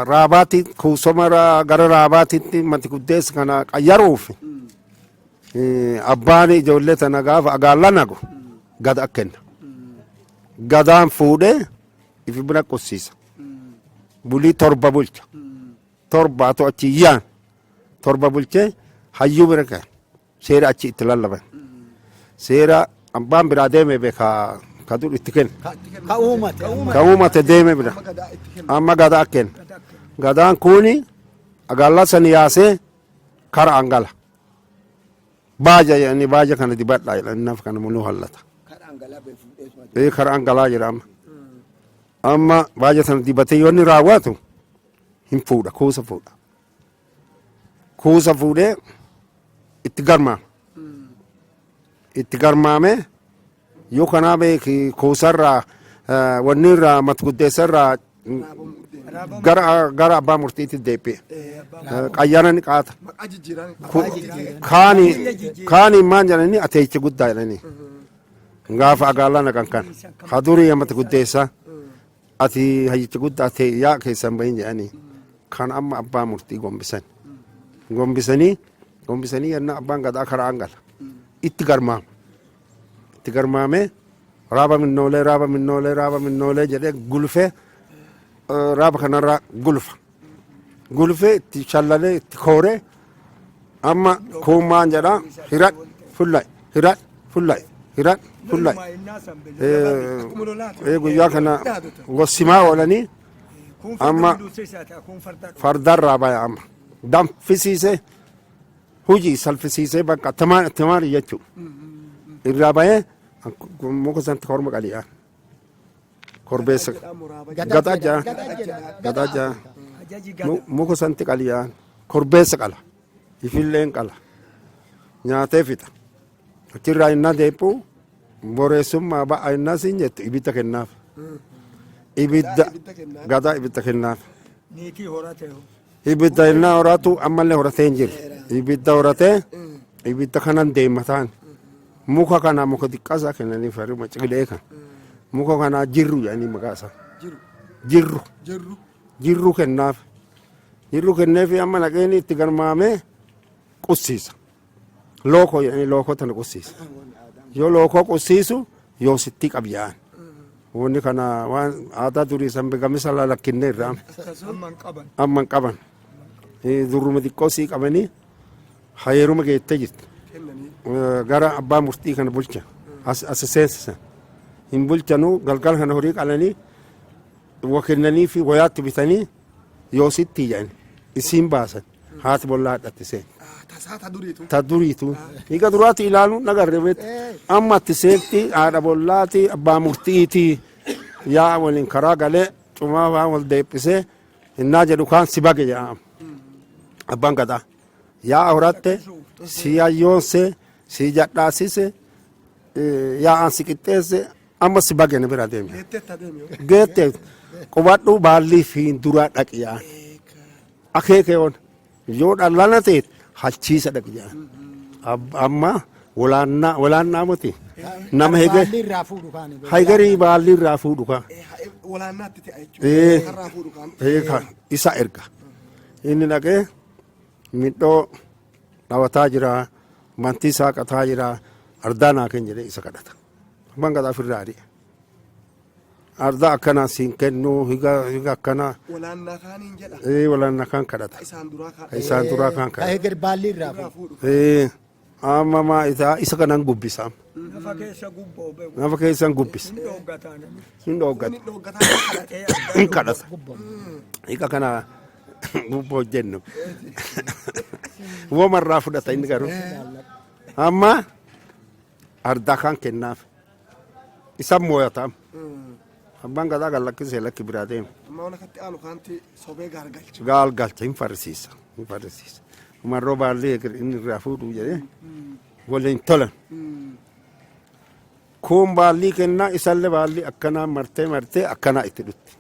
raabaatti kuusoma gara raabaatitti mati guddeessa kana qayyaruuf abbaan ijoollee tana gaafa agaalla nagu gada kenna. Gadaan fuudhee ifi bira qussiisa. Bulii 7 bulcha. Torbaatu achi yaan 7 bulchee hayyuu bira gahe seera achi itti lallaban. Seera abbaan biraa deeme beekaa ka dur itti kenne. Ka uumate. Ka uumate deeme bira. Amma gadaa kenna. Gadaan kuni agaallaa sani yaasee kara angala. Baaja jedhanii baaja kana dibadhaa jedhanii naf kana muluu hallata. Ee kara angalaa jedha amma. Amma baaja sana dibatee yoo inni raawwatu hin fuudha kuusa fuudha. Kuusa fuudhee itti garmaama. Itti garmaamee yoo kanaa beeki kuusarraa wanni irraa mat guddeessarraa gara abbaa murtiitti deebi'e. Qayyara ni qaata. Maqaa jijjiiraan. Kaani kaani maan jedhanii ateecha guddaa jedhanii. Gaafa agaalaa naqan kan. Hadurii mata guddeessaa. Ati hayyicha guddaa ta'e yaa keessan bahin jedhanii. Kan amma abbaa murtii gombisan. Gombisanii gombisanii yennaa abbaan gadaa karaa angala. Itti garmaama. Itti garmaamee raaba minnoolee raaba minnoolee raaba minnoolee jedhee gulufee raaba kanarraa gulufa. Gulufee itti shallalee itti kooree amma kuumaan jedha hiradh fulla'i hiradh fulla'i hiradh fulla'i. Guyyaa kana gossimaa oolanii amma fardarraa baya amma danfisiisee hujii salfisiisee bakka tamaan tamaan jechuu irraa bayee muka sanatti korma qali'aa korbeessa gadaa jaa gadaa jaa muka sanatti qali'aa korbeessa qala ifilleen qala nyaatee fixa achirraa innaa deebi'u boreessummaa ba'a innaa siin jettu ibidda kennaaf ibidda gadaa ibidda kennaaf. Niitii horate hoo. Ibidda innaa horatu ammallee horatee hin jiru. Ibidda horatee ibidda kanan deemataan muka kana muka xiqqaasaa kennanii farima ciqilee kan muka kana jirru jedhanii maqaa isaa. Jiru. Jirru. Jirru. Jirru kennaaf. Jirru kenneefi amma naqeen itti garmaamee qussiisa. Lookoo jedhanii lookoo tana qussiisa. Yoo lookoo qussiisu yoo sitti qabya'an. Wanni kana waan aadaa durii san gamisa lakkinne irraa Amma hin qaban. amma hin qaban. Durruma xiqqoo sii qabanii hayeeruma geettee jirti. Kennanii. Gara abbaa murtii kana bulcha. As seensisan. Hin bulchanuu galgala kana horii qalanii wa kennanii fi wayaatti bitanii yoo sitti jedhan isiin baasan haati bollaa hadhatti seen. Tasaa ta duriitu. Ta duriitu. Hiika duraatti ilaaluun nagarre beektu. Amma itti seenti haadha bollaati abbaa murtiiti yaa waliin karaa galee cumaa waan wal deebisee innaa jedhu kaan si bage jedhama. Abbaan gadaa. Yaa horatte si hayyoonse si jadhaasise yaa'aan si qixxeesse amma si bage ni bira deeme. Geettee ta deemi. Geette qubadhu baallii fiin duraa dhaqi yaa'an. Akeekeewwan yoo dhallana ta'e halchiisa dhaqi yaa'an. Amma walaannaa walaannaa miti nama hege Baalli irraa fuudhu kaani. haygarii baallii irraa fuudhu kaa. Walaannaatti ta'e Eh. jechuudha. Karraa fuudhu kaan. Eeka isa erga. Inni dhaqee midhoo dhawataa jira, mantii isaa qataa jira, ardaa naa kenni jedhee isa kadhata. Abbaan gadaa ofirraa ari'a. Ardaa akkanaa siin kennu, higa higa akkanaa. Walaannaa kaaniin jedha. Ee walaanna kan kadhata. Isaan duraa kaan. Ka isaan duraa kan Ka kadhata. heger baalli irraa fuudhu. Irraa fuudhu. Ee amma maa isaa isa kanan gubbisa. Nafa keessa gubboo beeku. Nafa keessan gubbisa. Hin dhooggataa namni. Hin dhoggata. Inni dhooggataa kadhate. Hin kadhata. Hiika kana gubboo jennu. Womarraa fudhata inni garuu. Amma ardaa kan kennaaf. Isa mooyataam. Abbaan gadaa gallakkisee lakki biraa deema. Amma waan akkatti aanu kaanti sobee gaargalcha. Gaal galcha hin farrisiisa. Hin farrisiisa. Marroo baallee inni irraa fuudhu jedhee waliin tolan. Kun baallii kennaa isallee baallii akkanaa martee martee akkanaa itti dhutti.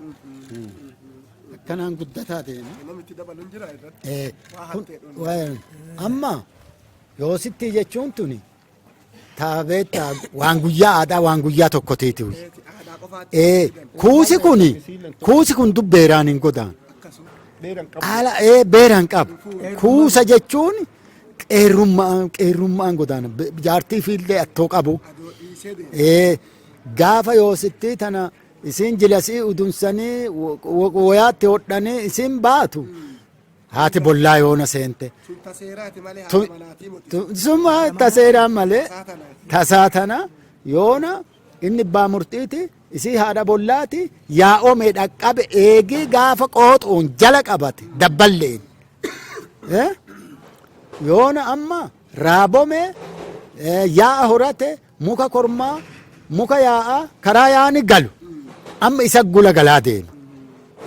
Akkanaan guddataa deema. Namni itti dabalu hin jira irratti. Waa Kun hattee dhuun. Amma yoosittii jechuun tuni taabeetta waan guyyaa aadaa waan guyyaa tokkotiiti. Aadaa qofaatti. Kuusi kun dubbeeraan hin godaan. Akkasuma. Haala beeraan qabu. Kuusa jechuun qeerrummaan qeerrummaan godaana. Jaartii fiillee attoo qabu. Adoo dhiisee deema. Gaafa yoosittii tana isin jilasii udunsanii wayaatti hodhanii isin baatu. Haati bollaa yoona seente. Sun taseeraati malee haadha manaatii miti. Suma taseeraan malee Tasaa tanaati. tasaa tana yoona inni abbaa murtiiti isii haadha bollaati yaa'omee dhaqqabe eegii gaafa qooxuun jala qabate dabballeen. Yoona amma raabome yaa'a horate muka kormaa muka yaa'a karaa yaa'ani galu amma isa gula galaa deema.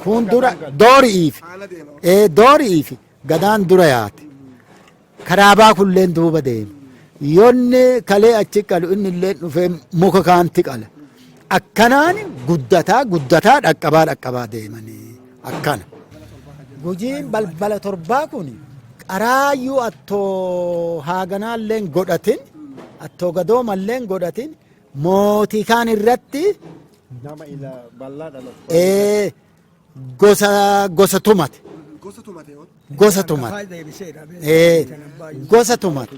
Kun dura doori'iif Haala deema. Doori'iif gadaan dura yaate. Karaabaa kulleen duuba deema. Yoonni kalee achi qalu inni illee dhufee muka kaanti qala. Akkanaan guddataa guddataa dhaqqabaa dhaqqabaa deemanii akkana. Gujiin balbala torbaa kun qaraayyuu attoo haaganaallee godhatin attoo gadoomallee godhatin mootii kaan irratti Nama ila bal'aa dhalatu. Gosa gosa tumate. Gosa tumate yoo. Gosa tumate. Afaan deebiseera. Gosa tumate.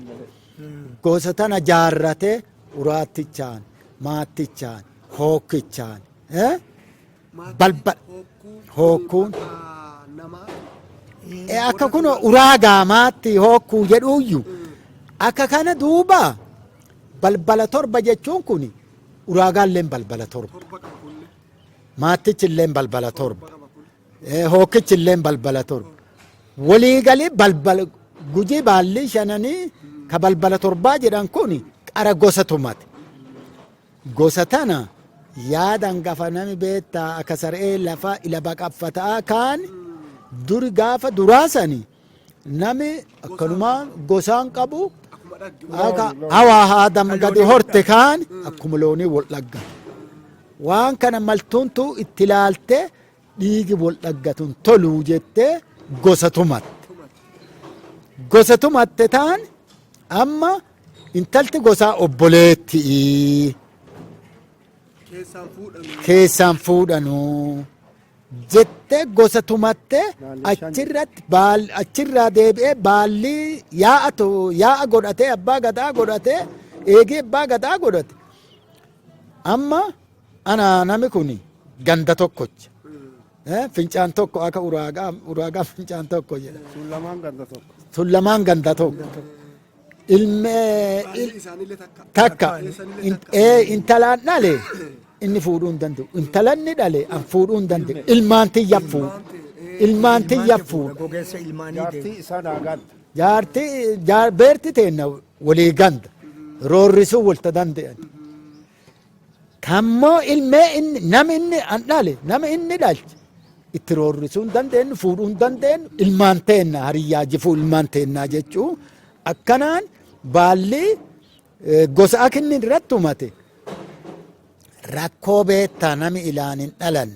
Gosa tana jaarrate uraattichaan, maattichaan, hookkichaan. Hookkuun. Namaa. Akka kun uraagaa maatti hookkuu jedhuuyyu. Akka kana duuba balbala torba jechuun kun uraagaalleen balbala torba. Torba qaba kunni. Maattichilleen balbala torba. Qaba kunni. Hookkichilleen balbala torba. Waliigalii balbala gujii baalli shananii ka balbala torbaa jedhan kun qara gosa tumate. Gosa tana yaadan gafa nami beektaa akka saree lafa ila baqaffataa kaan duri gaafa duraasani nami akkanumaan gosaan qabu Akkuma dhagge. akka hawaa haadam gadi horte kaan akkuma loonii wal dhagga. Waan kana maltuuntu itti ilaalte dhiigi wal dhaggatun toluu jettee gosa tumatte. Gosa tumatte taan amma intalti gosaa obboleettii. Keessaan fuudhanu. Keessaan fuudhanuu jettee gosa tumattee achirratti achirraa deebi'ee baalli yaa'a yaa'a godhatee abbaa gadaa godhatee eegee abbaa gadaa godhate. Amma ana nami kun ganda tokkocha. Fincaan tokko akka uraagaa fincaan tokko jedha. Sun lamaan ganda tokko. Sun lamaan ganda tokko. Ilmee Baalli isaaniillee takka. Takka. Keessanillee takka. Intalaan dhale inni fuudhuu hin danda'u. Intalanni dhale an fuudhuu hin danda'u. Ilmaan tiyya fuudha. Ilmaan tiyya fuudha. Gogeessa ilmaanii deema. Jaartii isaa naa ganda. Jaartii beerti teenna walii ganda. Roorrisuu walta danda'an. Kammoo ilmee inni nama inni an dhale nama inni dhalche itti roorrisuu hin dandeenyu, fuudhuu hin dandeenyu, ilmaan teenna hariyyaa jifuu ilmaan teennaa jechuu akkanaan baalli gosa akka inni irratti tumate rakkoo beektaa nami ilaan hin dhalan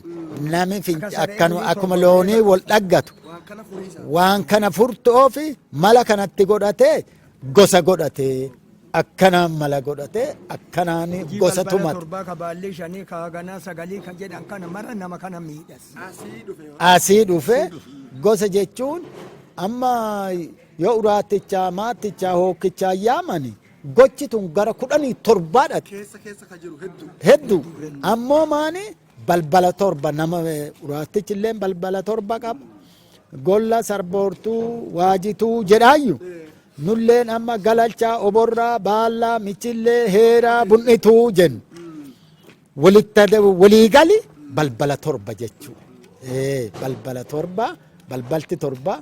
nami akkanu akkuma loonii wal dhaggatu Waan kana furiisa. Waan kana furtoofi mala kanatti godhatee gosa godhatee akkanaan mala godhatee akkanaan Hojii gosa balbala tumate. Torbaa ka baallee shanii ka haganaa sagalii kan jedhan kana mara nama kana miidhas. Asii dhufe. Asii dhufe gosa jechuun amma yoo uraattichaa maattichaa hookkichaa yaamani gochi tun gara 17 dhaqxe. Keessa keessa ka jiru hedduu. Hedduu ammoo maani balbala torba nama uraattichi illee balbala torba qaba. Golla sarboortuu waajituu jedhaayyu. Nulleen amma galalchaa oborraa baallaa michillee heeraa bun'ituu jennu. Walitti waliigali balbala torba jechuu. Balbala torba balbalti torba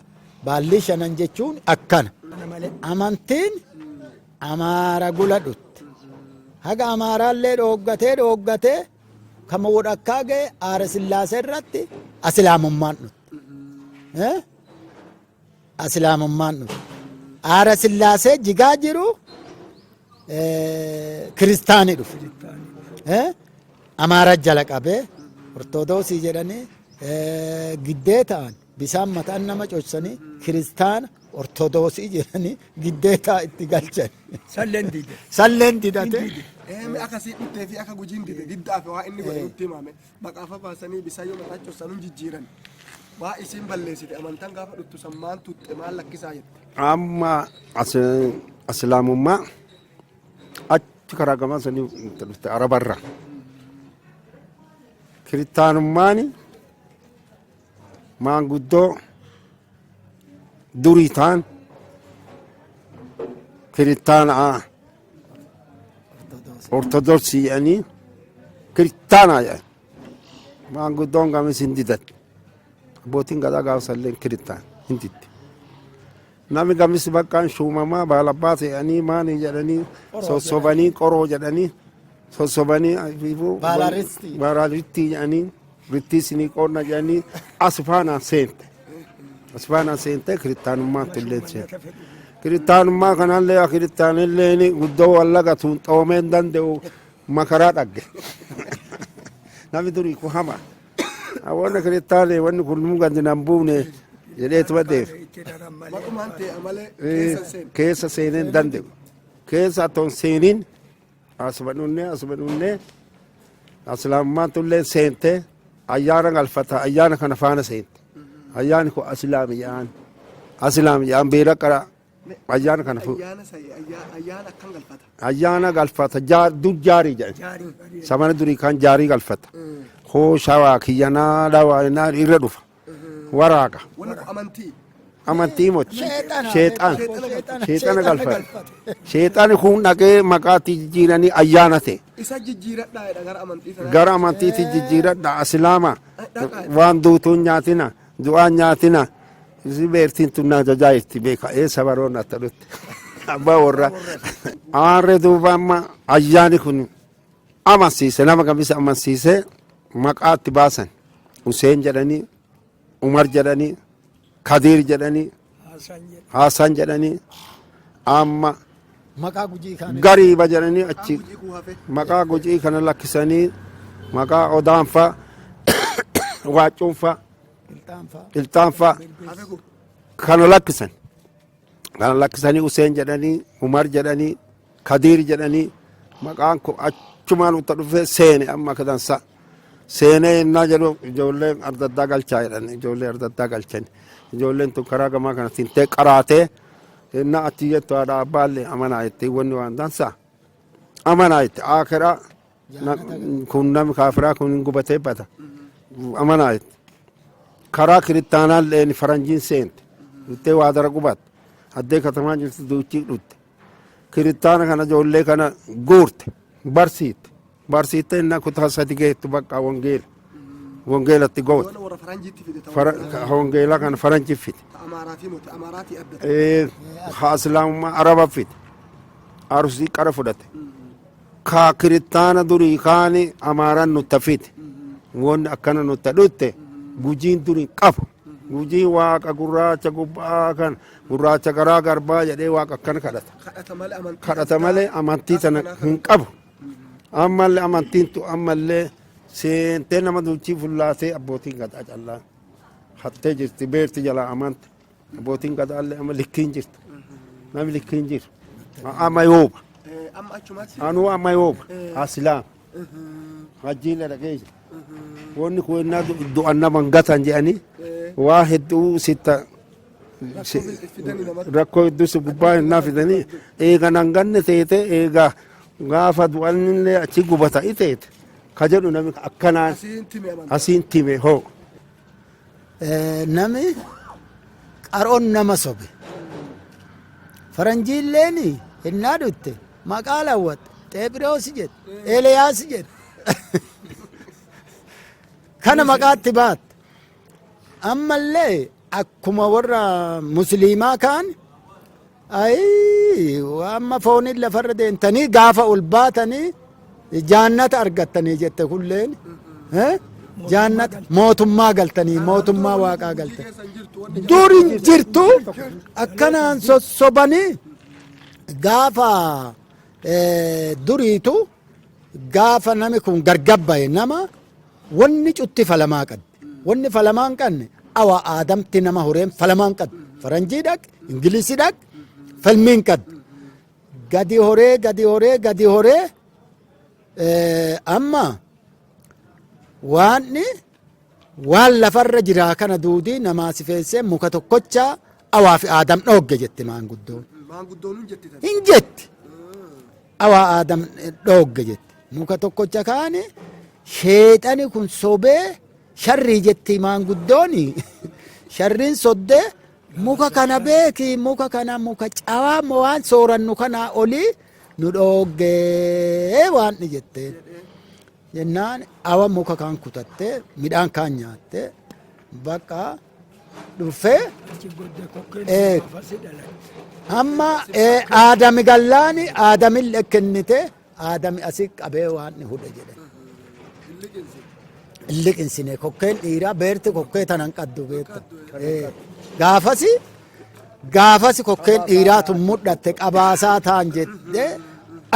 baalli shanan jechuun akkana. Kana malee. Amantiin Amaara gula dhutte. Haga Amaaraallee dhooggatee dhooggatee kama wodhakkaa ga'e Aara Sillaasee irratti Asilaamummaan dhutte. Asilaamummaan dhutte. Aara Sillaasee jigaa jiru kiristaani dhufe. Amaara jala qabee Ortodoksii jedhanii giddee ta'an bisaan mataan nama cochsanii kiristaana Ortodoksii jedhanii giddeetaa itti galchan. Salleen dide. Salleen didate. Eemi akka sii dhuttee fi akka Gujiin dide diddaa fi waa inni godhe nutti himame. Maqaafa baasanii bisaan yoo mataa cossanuu jijjiiran. Waa isiin balleessite amantaan gaafa dhuttu san maan tuxxe maan lakkisaa jette. Amma Islaamummaa achi karaa gamaa sanii dhufte Arabarra. Kiristaanummaan maanguddoo durii ta'an kiristaana Ortodoksii jedhanii kiristaanaa jedhan. Maanguddoon gamis hin didan. Abbootiin gadaa gaafa illee kiristaan hin didde. Namni gamis bakkaan shuumamaa baalabbaa jedhanii maanii jedhanii sossobanii qoroo jedhanii sossobanii Baala ristii. Baala ristii jedhanii rittii sinii qoonna jedhanii as faanaan seente. As faanaan seente kiristaanummaan tulleen seente. Kiristaanummaa kanallee kiristaanillee guddoo wallaga tun xoomee hin danda'u makaraa dhagge. Namni durii kun hama. Wanni kiristaanee wanni kun nu gadi nan buune jedheetuma deema. Itti daran malee. Maqumaan ta'e malee keessa seene. Keessa seenee hin danda'u. Keessa otoo hin seeniin asuma dhunnee asuma dhunnee Islaamummaan tullee seentee ayyaana galfata, ayyaana kana faana seente. Ayyaanni kun Asilaami jedhaan. Asilaami jedhaan beela qara ayyaana kana fuudhu. Ayyaana sa'i ayyaana akkam galfata? Ayyaana galfata dur jaarii jedhan. Jaarii bareeda. Samana durii kan jaarii galfata. Hoo shawaa kiyyanaa dhawaa irra dhufa. Waraaqa. Wanni kun amantii. Amantii moti. Sheexana. Sheexana. Sheexana. Sheexana galfata. Sheexani kun dhaqee maqaatti jijjiiranii ayyaana ta'e. Isa jijjiiradhaa jedha gara amantii sanaa. Gara amantiitti jijjiiradha Asilaama. Waan duutuun nyaatina. Du'aan nyaatina. Isi beertiin tun na tajaajilti beeka. Eessa baroon akka dhutte. Abbaa warraa. Aarree duuba amma ayyaani kun amansiise nama gamisa amansiise maqaatti baasan. Huseen jedhanii, Umar jedhanii, Kadiir jedhanii, Haasaan jedha. Haasan jedhanii amma Maqaa Gujii kana. Gariiba jedhanii achi Gujii kuu hafe. Maqaa Gujii kana lakkisanii maqaa Odaanfaa, Waaccuunfaa, Qilxaanfaa. Qilxaanfaa Hafe kun. kana lakkisan. Kana lakkisanii Huseen jedhanii, Umar jedhanii, Kadiir jedhanii maqaan kun achi Achumaan utta dhufee seene amma akka dansa. Seenee innaa jedhu ijoolleen ardaddaa galchaa jedhan, ijoollee ardaddaa galchan. Ijoolleen tun karaa gamaa kana sintee qaraatee innaa achi jettu haadha abbaallee amanaa jettee, wanni waan dansaa amanaa jette, aakiraa kun nami kaafiraa kun hin gubatee bada amanaa jette. Karaa kiristaanaallee faranjiin seente dhuttee waa dara gubatte, addee katamaa jirtu duuchii dhutte. Kiristaana kana ijoollee kana guurte, barsiitte barsiitte, innaa kutaa 3 geettu bakka wangeelatti goote. Yoona warra faranjiitti fide ta'uu Wangeela kana faranjii fide. Ta Amaaraatii moti Amaaraatii adda. Haa, islaamummaa araba fide, Arsii qara fudhate. Ka kiristaana durii kaani Amaaraan nutta fide. Wanni akkana nutta dhutte Gujiin durii qabu. Gujiin waaqa gurraacha gubbaa kan gurraacha garaa garbaa jedhee waaqa akkana kadhata. Kadhata malee amantii. Kadhata malee amantii tana hin qabu. Ammallee amantiin tu ammallee seentee nama duuchii fullaatee abbootiin gadaa callaa hattee jirti, beerti jalaa amante. Abbootiin gadaallee amma likkiin jirtu. Namni likkiin jiru. Amma yooba. Amma achumatti. Anuu amma yooba. Asilaam. Hajjiilee dhaqee jira. Wanni kun innaa du'an nama hin gatan jedhanii waa hedduu sitta fidanii namatti. Rakkoo hedduu si gubbaa innaa fidanii eega nan ganne teete, eega gaafa du'anillee achi gubata iteete ka jedhu nami akkanaan Asiin time amantaa. Asiin time hoo. Nami qaroon nama sobe. Faranjiilleen hinnaa dhutte maqaa lawwatte, Xeephiroos jedhe, Eeliyaas jedhe. Kana maqaatti baatte. Ammallee akkuma warra musliimaa kaan ayi amma fooniin lafarra deemtanii gaafa ol baatanii jaannata argattanii jette kulleen. Jaannata mootummaa galtanii, mootummaa waaqaa galtanii. Keessa hin jirtu wanni. Dur hin jirtu, akkanaan sossobanii gaafa duriitu gaafa nami kun gargabbaye nama wanni cutti falamaa qabdi. Wanni falamaa hin qabne awa aadamti nama horeen falamaa hin qabdi. Faranjii dhaq, Ingilisi dhaq, falmii hin qabdi. Gadi horee, gadi horee, gadi horee, amma waanni waan lafarra jiraa kana duudii namaa si feessee muka tokkocha awaa fi aadam dhoogge jette maanguddoon. Maanguddoon hin jetti tan. Hin jetti. Awaa aadam dhoogge jette. Muka tokkocha kaani sheexani kun sobee sharrii jetti maanguddooni. Sharriin soddee muka kana beeki, muka kana muka cawaa waan soorannu kanaa olii nu dhooggee waan ni jetteen. Jennaan awa muka kaan kutattee midhaan kaan nyaattee bakka dhufee Achi godde kokkeen gaafasi dhalatte. Amma aadami gallaani aadamillee kennite, aadami asii qabee waan ni hudhe jedhe. Liqinsine kokkeen dhiiraa beerti kokkee tanan qaddu beekta. Gaafasi gaafasi kokkeen dhiiraa tun mudhatte qabaasaa ta'an jedhee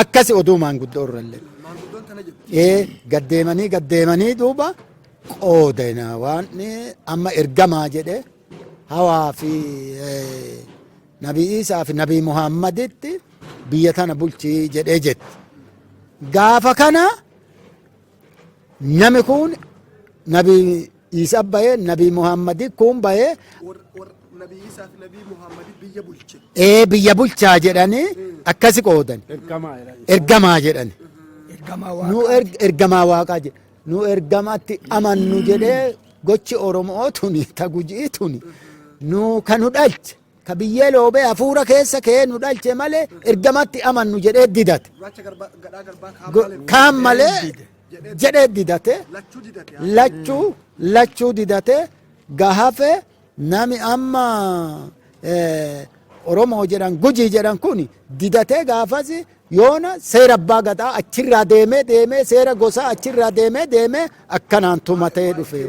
akkasi oduu maanguddoo irrallee. Maanguddoon tana jettu. Gaddeemanii gaddeemanii duuba qoodana waan amma ergamaa jedhe hawaa fi Nabii Isaa fi Nabii Muhammaditti biyya tana bulchii jedhee jetti. Gaafa kana nami kun Nabii Isaa bahee, Nabii Muhammadi kun bahee Warra Nabii Isaa fi Nabii Muhammadi biyya bulche. Biyya bulchaa jedhanii akkasi qoodan. Ergamaa jedhan. Ergamaa jedhani. Ergamaa Nu waaqaa. Ergamaa waaqaa jedhe. Nu ergamatti amannu jedhee gochi Oromoo tuni ta Gujii tuni nu ka nu dhalche ka biyyee loobee hafuura keessa kee nu dhalche malee ergamatti amannu jedhee didate. Gurraacha garbaa gadhaa garbaa kaan malee. Kaan malee jedhee didate. Lachuu didate. Lachuu lachuu didate gahafe nami amma Oromoo jedhan, Gujii jedhan kun didatee gaafas yoona seera abbaa gadaa achirraa deemee deemee, seera gosaa achirraa deemee deemee akkanaan tumatee dhufe.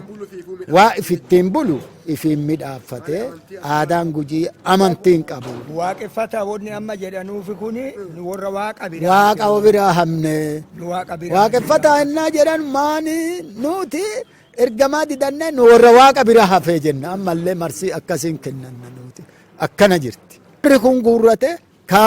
Waa ifittiin bulu ifiin midhaaffatee aadaan Gujii amantiin qabu. Waaqeffataa wanni amma jedhanuufi kuni nu warra waaqa biraa. Waaqa biraa hamne. Nu waaqa biraa. Waaqeffataa innaa jedhan maani nuti ergamaa didannee nu warra waaqa bira hafee jenna, ammallee marsii akkasiin kennanna nuti akkana jirti. Warri kun guurrate ka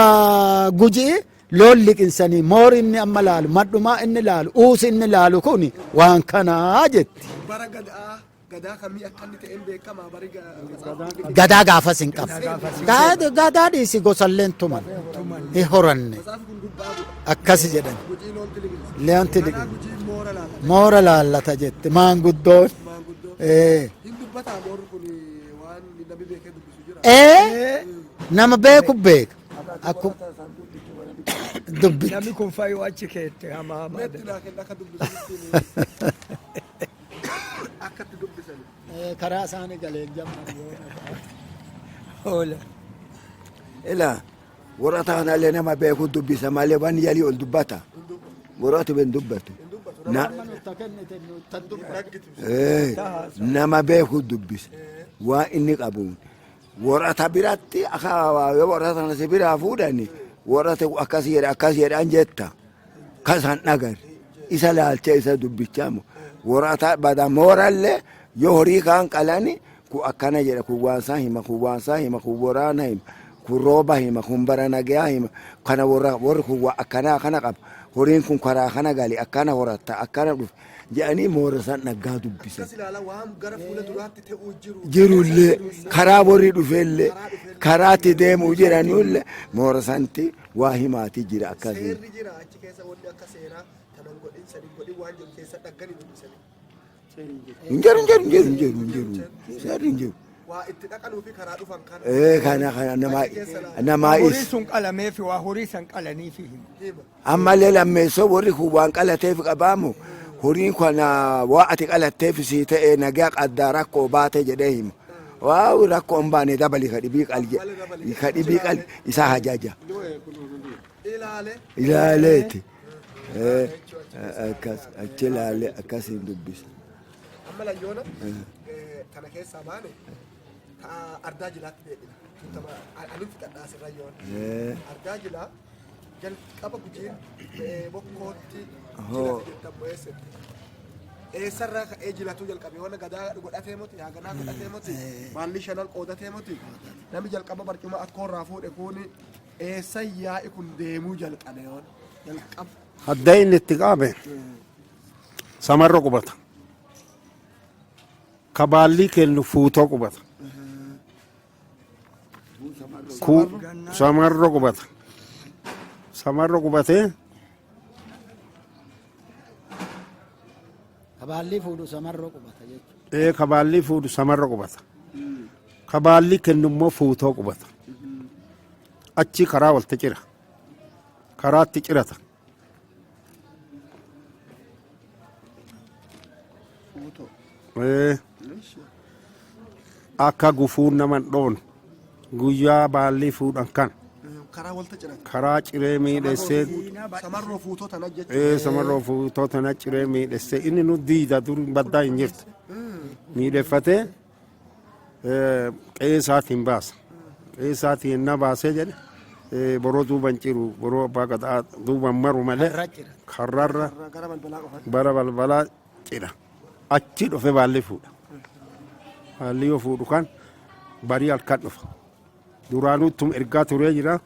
Gujii. Loon liqinsanii moori inni amma laalu, madhumaa inni laalu, uusi inni laalu kun waan kanaa jetti. Bara gadaa gadaa kamii akka inni ta'een beekamaa bari matsaafni. Gadaa gaafas hin qabu. Gadaa dhiisi gosalleen tuman. Hin horanne. Matsaafni kun gubbaa bu'a. Akkasi jedhan. Gujiin loonti liqimsa. Loonti Kanaa liqimsa. gujiin moora laallata. Moora laallata jette maanguddoon. Maanguddoo. Ee. Hin dubbataa moorri kun waan namni beekee dubbisu jira. Ee nama beeku beeka. Akkuma dubbitti. Namni kun fayyuu achi keette hamaa hamaa. Meetti naa kenna akka dubbisutti akka itti dubbisani. Karaa isaanii galeen jamman. Oola. Ila warra taanallee nama beeku dubbisa malee waan yalii ol dubbata. Warra hin dubbatu. Nama beeku dubbisa. Waan inni qabuun. Warra biratti akka yoo warra sana si biraa fuudhani warra akkas jedha akkas jedhan jetta. Kasan dhagar. Isa laalchee isa dubbichamu. Warra bada moorallee yoo horii kaan qalani kun akkana jedha, kun waan isaa hima, kun waan isaa hima, kun waraana hima, kun rooba hima, kun bara nagayaa hima. Kana warra warri kun waa akkanaa kana qaba. Horiin kun karaa kana gali, akkana horatta, akkana dhufe jedhanii moora san dhaggaa dubbisan. Akkas ilaala waan gara fuula duraatti ta'uu jiru. Jirullee karaa warri dhufellee karaatti deemuu jiranullee moora santi waa himaati jira akkasii. Seerri jira achi keessa, wanni akka seeraa kanan godhin sadin godhin waan jiru keessa dhagganii dubbisanii. Hin jiru, hin jiru, hin jiru, hin jiru, hin jiru, seerri hin jiru. Waa itti dhaqanuu fi karaa dhufan kana. Ee, kana kana namaa namaa Horii is. sun qalameefi waa horii san qalaniifi hima. Hima. Ammallee lammeessoo warri kun waan qalateef qabaamu, horiin kana waa ati qalatteef sii ta'e nagaa qaddaa rakkoo baate jedhee hima. Waa rakkoo hin baane dabali ka dhibii qal jedhe, ka dhibii qal isaa hajaja. Ilaale. Ilaaleeti. Akkas achi ilaalee akkasiin dubbisa. Amma layyoona kana keessaa baane ta'a ardaa jilaatti deebina. Tuutama ani fixadhaa asirra yoona. Ardaa jilaa jalqaba Gujiin bokkootti jilate jettan eessatti? Eessarraa ka'ee jilatuu jalqabe? Yoona gadaa godhatee moti, haaganaa godhatee moti, baalli shanan qoodatee moti, namni jalqaba barcuma akkoorraa fuudhe kuni eessa yaa'i kun deemuu jalqabe yoona jalqaba? Hadda inni itti qabe samarra qubata. Ka baallii kennu fuutoo qubata. Ku samarra qubata. Samarra qubatee. Kabaallii fuudhu samarroo qubata jechuudha. Ee, ka baallii fuudhu samarra qubata. Ka baallii kennu immoo fuutoo qubata. Achi karaa walta cira. Karaatti cirata. Fuutoo. Ee, akka gufuun nama hin dhoone guyyaa baallii fuudhan kan Karaa walta cirata. Karaa ciree miidhessee. Samarroo fuutoo tana jechuudha. Ee, samarroo fuutoo tana ciree miidhessee, inni nu diida dur baddaa hin jirtu. Miidheffatee qe'ee isaatiin baasa. Qe'ee isaatiin na baasee jedhe, boroo duuban ciru, boroo abbaa gadaa duuban maru malee Karra cira. Karrarra gara balbalaa qofa. Bara balbalaa cira. Achi dhufe baalli fuudha. Baalli yoo fuudhu kan barii halkan dhufa. Duraanuu ittum ergaa turee jira.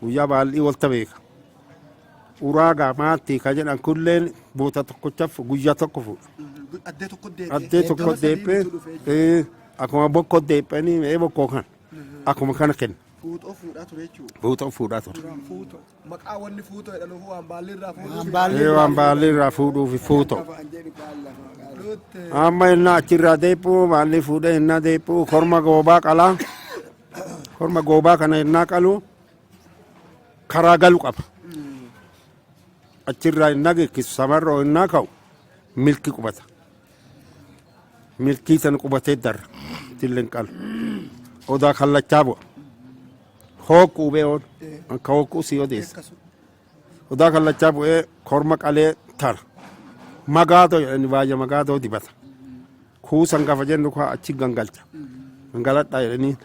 Guyyaa baallii walta beeka. Uraagaa maattii ka jedhan kulleen boota tokkochaaf guyyaa tokko fuudha. Addee tokko deebi'ee. Addee tokko deebi'ee akkuma bokkoo deebi'anii mee bokkoo kan akkuma kana kenna. Fuuxoo fuudhaa ture jechuudha. Fuuxoo fuudhaa ture. Fuutoo. Maqaa wanni fuutoo jedhan waan baalli irraa fuudhuuf. Waan baalli Waan baalli irraa fuudhuufi fuutoo. Amma innaa achirraa deebi'u baalli fuudhee innaa deebi'u korma goobaa qalaa. Korma goobaa kana innaa qalu karaa galu qaba. Achirraa innaa geekkisu samarroo innaa ka'u milki qubata. Milkii san qubatee darra. Tilleen qalu. Odaa kallachaa bu'a. Hooqquu bee oon. Akka hooqquu si odeessa. Odaa kallachaa bu'ee korma qalee tara. Magaadoo jedhani baay'ee magaadoo dibata. Kuusan gafa jennu kaa achi gangalcha. Gangaladhaa jedhanii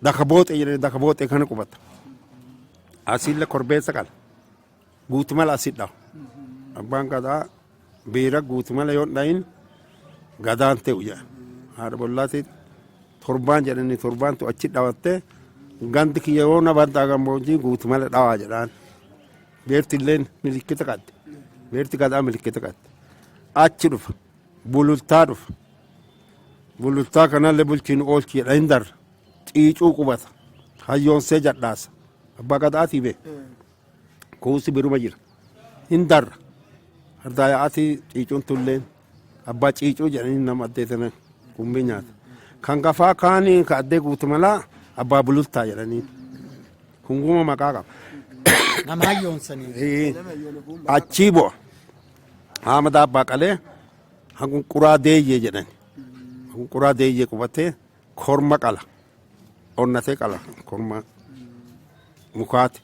daka booxee jedhanii daka booxee kana qubata. Asiillee korbeessa qala. Guutumala asi dhahu. Abbaan gadaa biira guutumala yoo hin dhahin gadaan ta'u jedha. Haadha bollaatii torbaan jedhanii torbaantu achi dhawattee Gandi kiyya yoo na baddaa gammoojjii guutu malee dhawaa jedhaan. Beerti illee milikkita qabdi. Beerti gadaa milikkita qabdi. Achi dhufa. Bulultaa dhufa. Bulultaa kanallee bulchiin oolchi jedha hin darra. Ciicuu qubata. Hayyoonsee jadhaasa. Abbaa gadaatii bee. Kuusi biruma jira. Hin darra. Ardaa yaa'atii ciicuun tulleen abbaa ciicuu jedhanii nama addee tana qumbii nyaata. Kan gafaa kaanii ka addee guutu malaa abbaa bulultaa jedhanii. Kunguma maqaa qaba. Nama hayyoonsanii. Achii bu'a. Haamada abbaa qalee hanqunquraa deeyyee jedhani. Hanqunquraa deeyyee qubatee korma qala. Onnatee qala korma mukaati.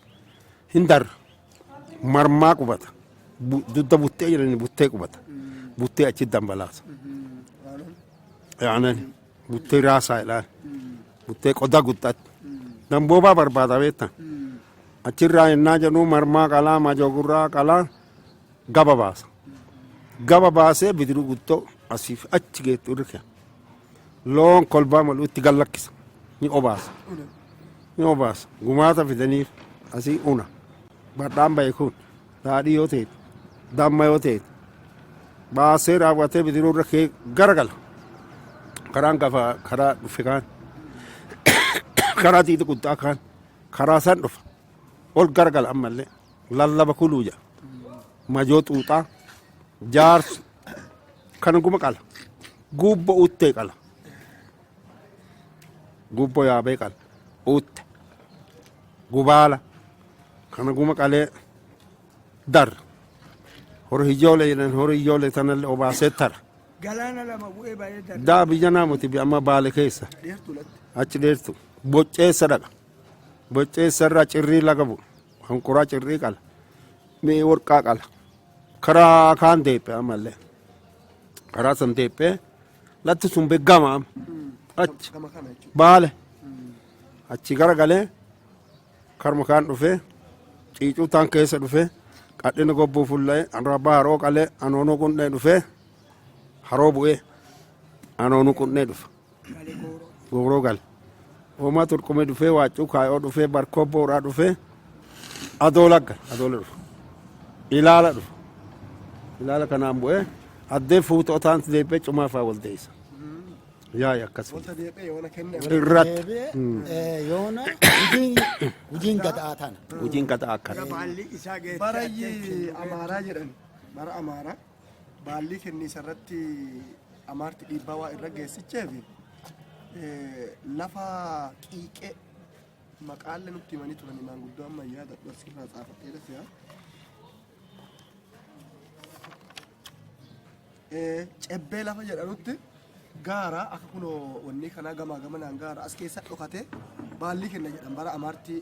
Hin darra. Marmaa qubata. Dudda buttee jedhani buttee qubata. Buttee achi dambalaasa. Aanani buttee raasaa jedhaan. Buttee qodaa guddaatti. Damboobaa barbaada beektan. Achirraa innaa jedhu marmaa qalaa majogurraa qalaa gaba baasa. Gaba baasee bidiruu guddoo asiif achi geettu irra kenna. Loon kolbaa malu itti gallakkisa. Ni obaasa. Ni obaasa. Gumaata fidaniif asii una. Badhaan bahe kun daadhii yoo ta'e damma yoo ta'e baasee raawwatee bidiruu irra kee garagala. Karaan gafa karaa dhufe kaan karaa diida guddaa kaan karaa san dhufa. Ol garagala ammallee lallaba kuluu jedha. Majoo xuuxaa jaarsu kana guma qala. Guubbo uttee qala. Guubbo yaabee qala. Utte. Gubaala. Kana guma qalee darra. Horii ijoolee jedhan horii ijoolee tanallee obaasee tara. Galaana lama bu'ee baay'ee darba. Daa biyya naamuti amma baale keessa. Dheertuu latti. Achi dheertu. Bocceessa dhaqa. Bocceessa irraa cirrii laga bu'u. Hanquraa cirrii qala. Mi'i worqaa qala. Karaa kaan deephee ammallee. Karaa san deephee latti sun beggama amma. Achi Gama kana jechuudha. baale. Achi gara galee karma kaan dhufee ciicuu taan keessa dhufee qadhina gobbuu fulla'ee anrabbaa haroo qalee anoonuu qundhee dhufee haroo bu'ee anoonuu qundhee dhufa. Gooroo gale. Hoomaa turqume dhufee waaccuu kaayoo dhufee barkoo booraa dhufee adoola gale adoola dhufa. Ilaala dhufa. Ilaala kanaan bu'ee addee fuutoo taanti deebi'ee cumaa fa'aa wal deessa. Yaa'e akkas. Wanta deebi'ee yoona kenne. Irratti. Deebi'ee yoona hujiin gadaa tana. Hojiin gadaa akkana. Baalli isaa geesse. Barayyi Amaaraa jedhan bara Amaaraa baallii kenniisa irratti Amaarti dhiibbaa waa irra geessicheef lafa qiiqee maqaalee nutti himanii turani maanguddoo ammayyaa dadhabsirraa xaafatee dhasi'a. Cebbee lafa jedhanutti gaara akka kunoo wanni kanaa gamaa gamanaan gaara as keessa dhokate baallii kenna jedhan bara Amaarti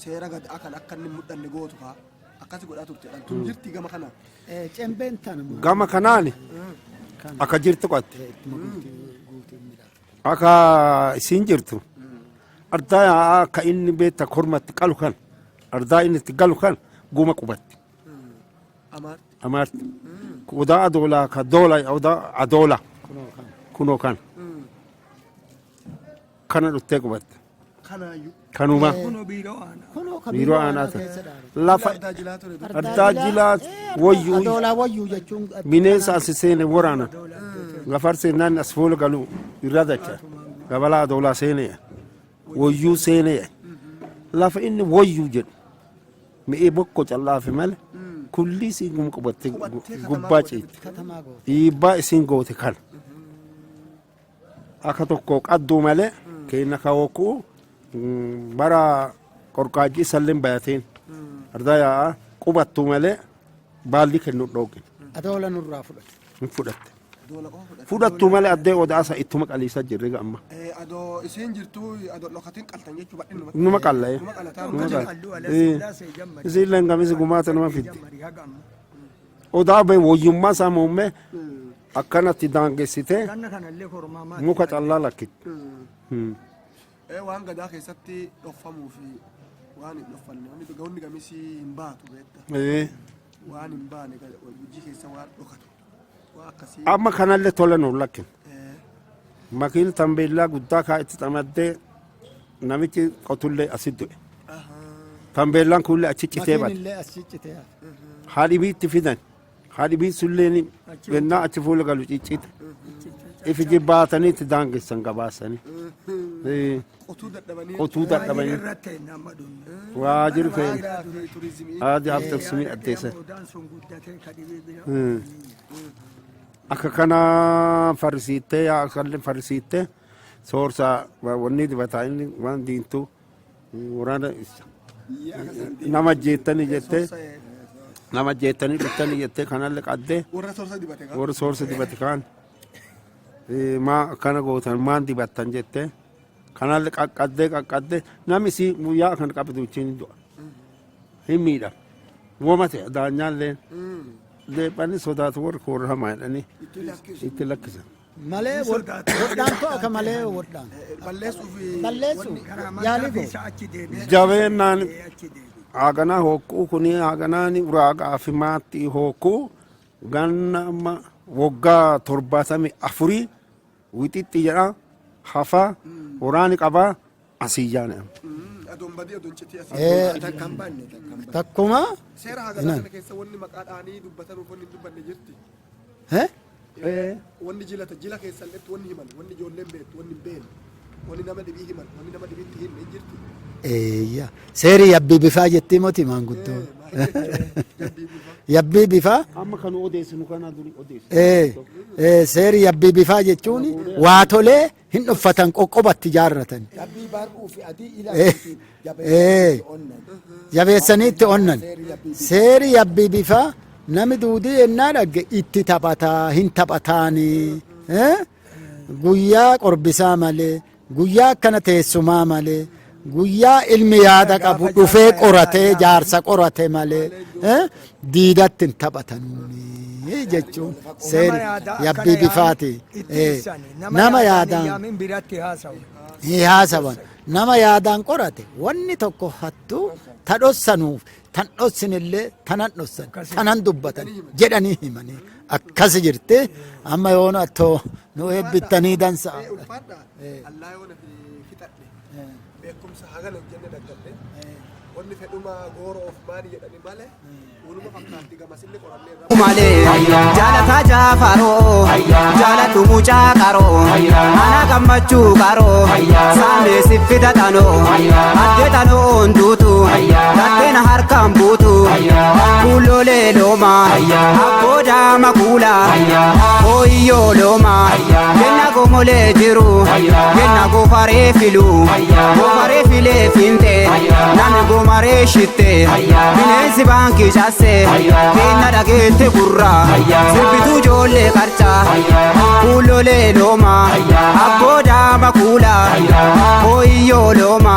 seera gadaa kan akka inni hin mul'anne gootu kaa akkas godhaa turte jedhan tun jirti gama kana. Cembeen tana. Gama kanaani akka jirtu qatte. Ittuma guutuu midhaan. Akka isiin jirtu ardaa yaa'aa akka inni beekta kormatti qalu kan ardaa inni itti galu kan guma qubatti. Amaarti. Amaarti. Odaa adoolaa ka doola odaa adoola kunoo kan. Kana dhuftee qubatte. Kanaayyuu. Kanuma Kunoo biiroo aanaa. Kunoo ka biiroo aanaa ta'e. keessa dhaabate. Lafa Ardaa jilaa ture. ardaa jilaa wayyuu Adoolaa wayyuu jechuun bineensa as seene waraana. Gafar seenaan as fuula galu irra dacha. Gabalaa adoolaa seenee. Wayyuu seenee. Lafa inni wayyuu jedhu. Mi'ee bokko callaafi malee kulli isiin guma qubattee gubbaa ciitti. Katamaa goote. Dhiibbaa isiin goote kana. Akka tokko qadduu malee keenya kawokuu bara qorqaajjii salleen bayateen ardaa yaa'aa qubattuu malee baalli kennu dhoogin Adoola nurraa fudhate. hin fudhatte. Doola qofa fudhate. Fudhattuu malee addee odaasa ittuma qaliisa jirre amma. Adoo isiin jirtu adoo dhokatiin qaltan jechuu badhinuma. Numa qala'e. Numa qalataa. Numa Qallu qala. ala sillaasee jammari. Isiin lengamisi gumaata nama fidde. Jammari haga amma. Odaa bee woyyummaa isaa muummee akkanatti daangessitee Ganna kanallee kormaa maati. muka callaa lakkitti. Waan gadaa keessatti dhofamuu fi waan hin dhoffanne wanni wanni gamisii hin baatu beekta. Waan hin baane hojii keessa waan dhokatu waan akkasii. Amma kanallee tola nuuf lakkin. Makiin tambeellaa guddaa kaa itti xamaddee Namichi qotullee asitti du'e. Tambeellaan kunillee achi citee bade. Makiin illee as ciccitee hafe. Haadhibiitti fidan. Haadhibiin sulleen yennaa achi fuula galu ciccite. Ifi jibbaataniitti daangessan gabaasanii. Qotuu dadhabanii. Qotuu dadhabanii. Irratti nama dhumne. Waajjiru keenya. Aadaa fi turizimii. Aadaa fi turizimii addeessan. Odaan sun guddatee kadhibee bira. Akka kana farrisiittee yaa akkallee farrisiittee soorsaa wanni dibataa inni waan diintuu waraana nama jeettanii jettee nama jeettanii dhuftanii jettee kanallee qaddee Warra soorsa dibate kaa. Warra soorsa dibate kaan maa akkana gootan maan dibattan jettee kanallee qaqqaddee qaqqaddee namni si guyyaa kana qabatu wajjin du'a. Hin miidhama. Woma ta'e daanyaallee deephanii sodaatu warri koorra hamaa jedhanii itti lakkisan. Malee wodhaan to'a malee wodhaan. Balleessuuf. Balleessu yaalii Isa achi deebi'ee. Jabeenaan Achi deebi'e. haganaa hokkuu kuni haganaan uraagaa fi maatti hokkuu ganna amma waggaa 74 wixixxi jedha hafa waraani qabaa asii jaane. Adoon badii adoon citii asii. Takka hin banne takka hin banne. Takkuma. Seera haganaa kana keessa wanni maqaa dhaanii dubbatanuuf wanni hin dubbanne jirti. Eh? Wanni jilata jila keessan illee wanni himan wanni ijoolleen beektu wanni hin beekne wanni nama dhibii himan wanni nama dhibiitti hin hin jirti. Eeyya. Seeri yabbii bifaa jettii moti maanguddoo. Jabbii bifa. Yabbii bifaa. Amma kan odeessinu kana duri odeessu. Seeri yabbii bifaa jechuun waa tolee hin dhuffatan qoqqobatti jaarratan. Yabbii bar'uu fi adii ilaalchiitiin jabeessanii onnan. Jabeessanii itti onnan. Seeri yabbii bifaa nami duudii ennaa dhagge itti taphataa hin taphataanii. Guyyaa qorbisaa malee guyyaa akkana teessumaa malee guyyaa ilmi yaada qabu dhufee qoratee jaarsa qorate malee diidatti hin taphatanuuni jechuun seeri yabbii bifaati. Nama yaadaan Yaamin biratti haasawu. Haasawan nama yaadaan qorate wanni tokko hattuu ta dhossanuuf tan dhossinillee tanan dhossan tanan dubbatan jedhanii himanii akkasi jirti amma yoona attoo nu eebbittanii dansa. Ulfaadha. Allaa yoona fi fixadhe. Beekumsa hagana hin jenne daggadhe. Wanni fedhuma goora of maani jedhani malee waluma fakkaatti gamasillee qorannee irra. Malee jaalataa jaafaroo jaaladhu mucaa qaroo ana gammachuu qaroo saamee si fida tanoo addee tanoo onduutu daddeena harkaan buutu kuulolee looma abboo daama kuula hooyyoo looma kenna gomolee jiru kenna gofaree filu gofaree filee finte nami gomaree shitte bineensi baankii casse kenna dhageette gurra sirbituu ijoollee qarca kuulolee looma abboo daama kuula hooyyoo looma.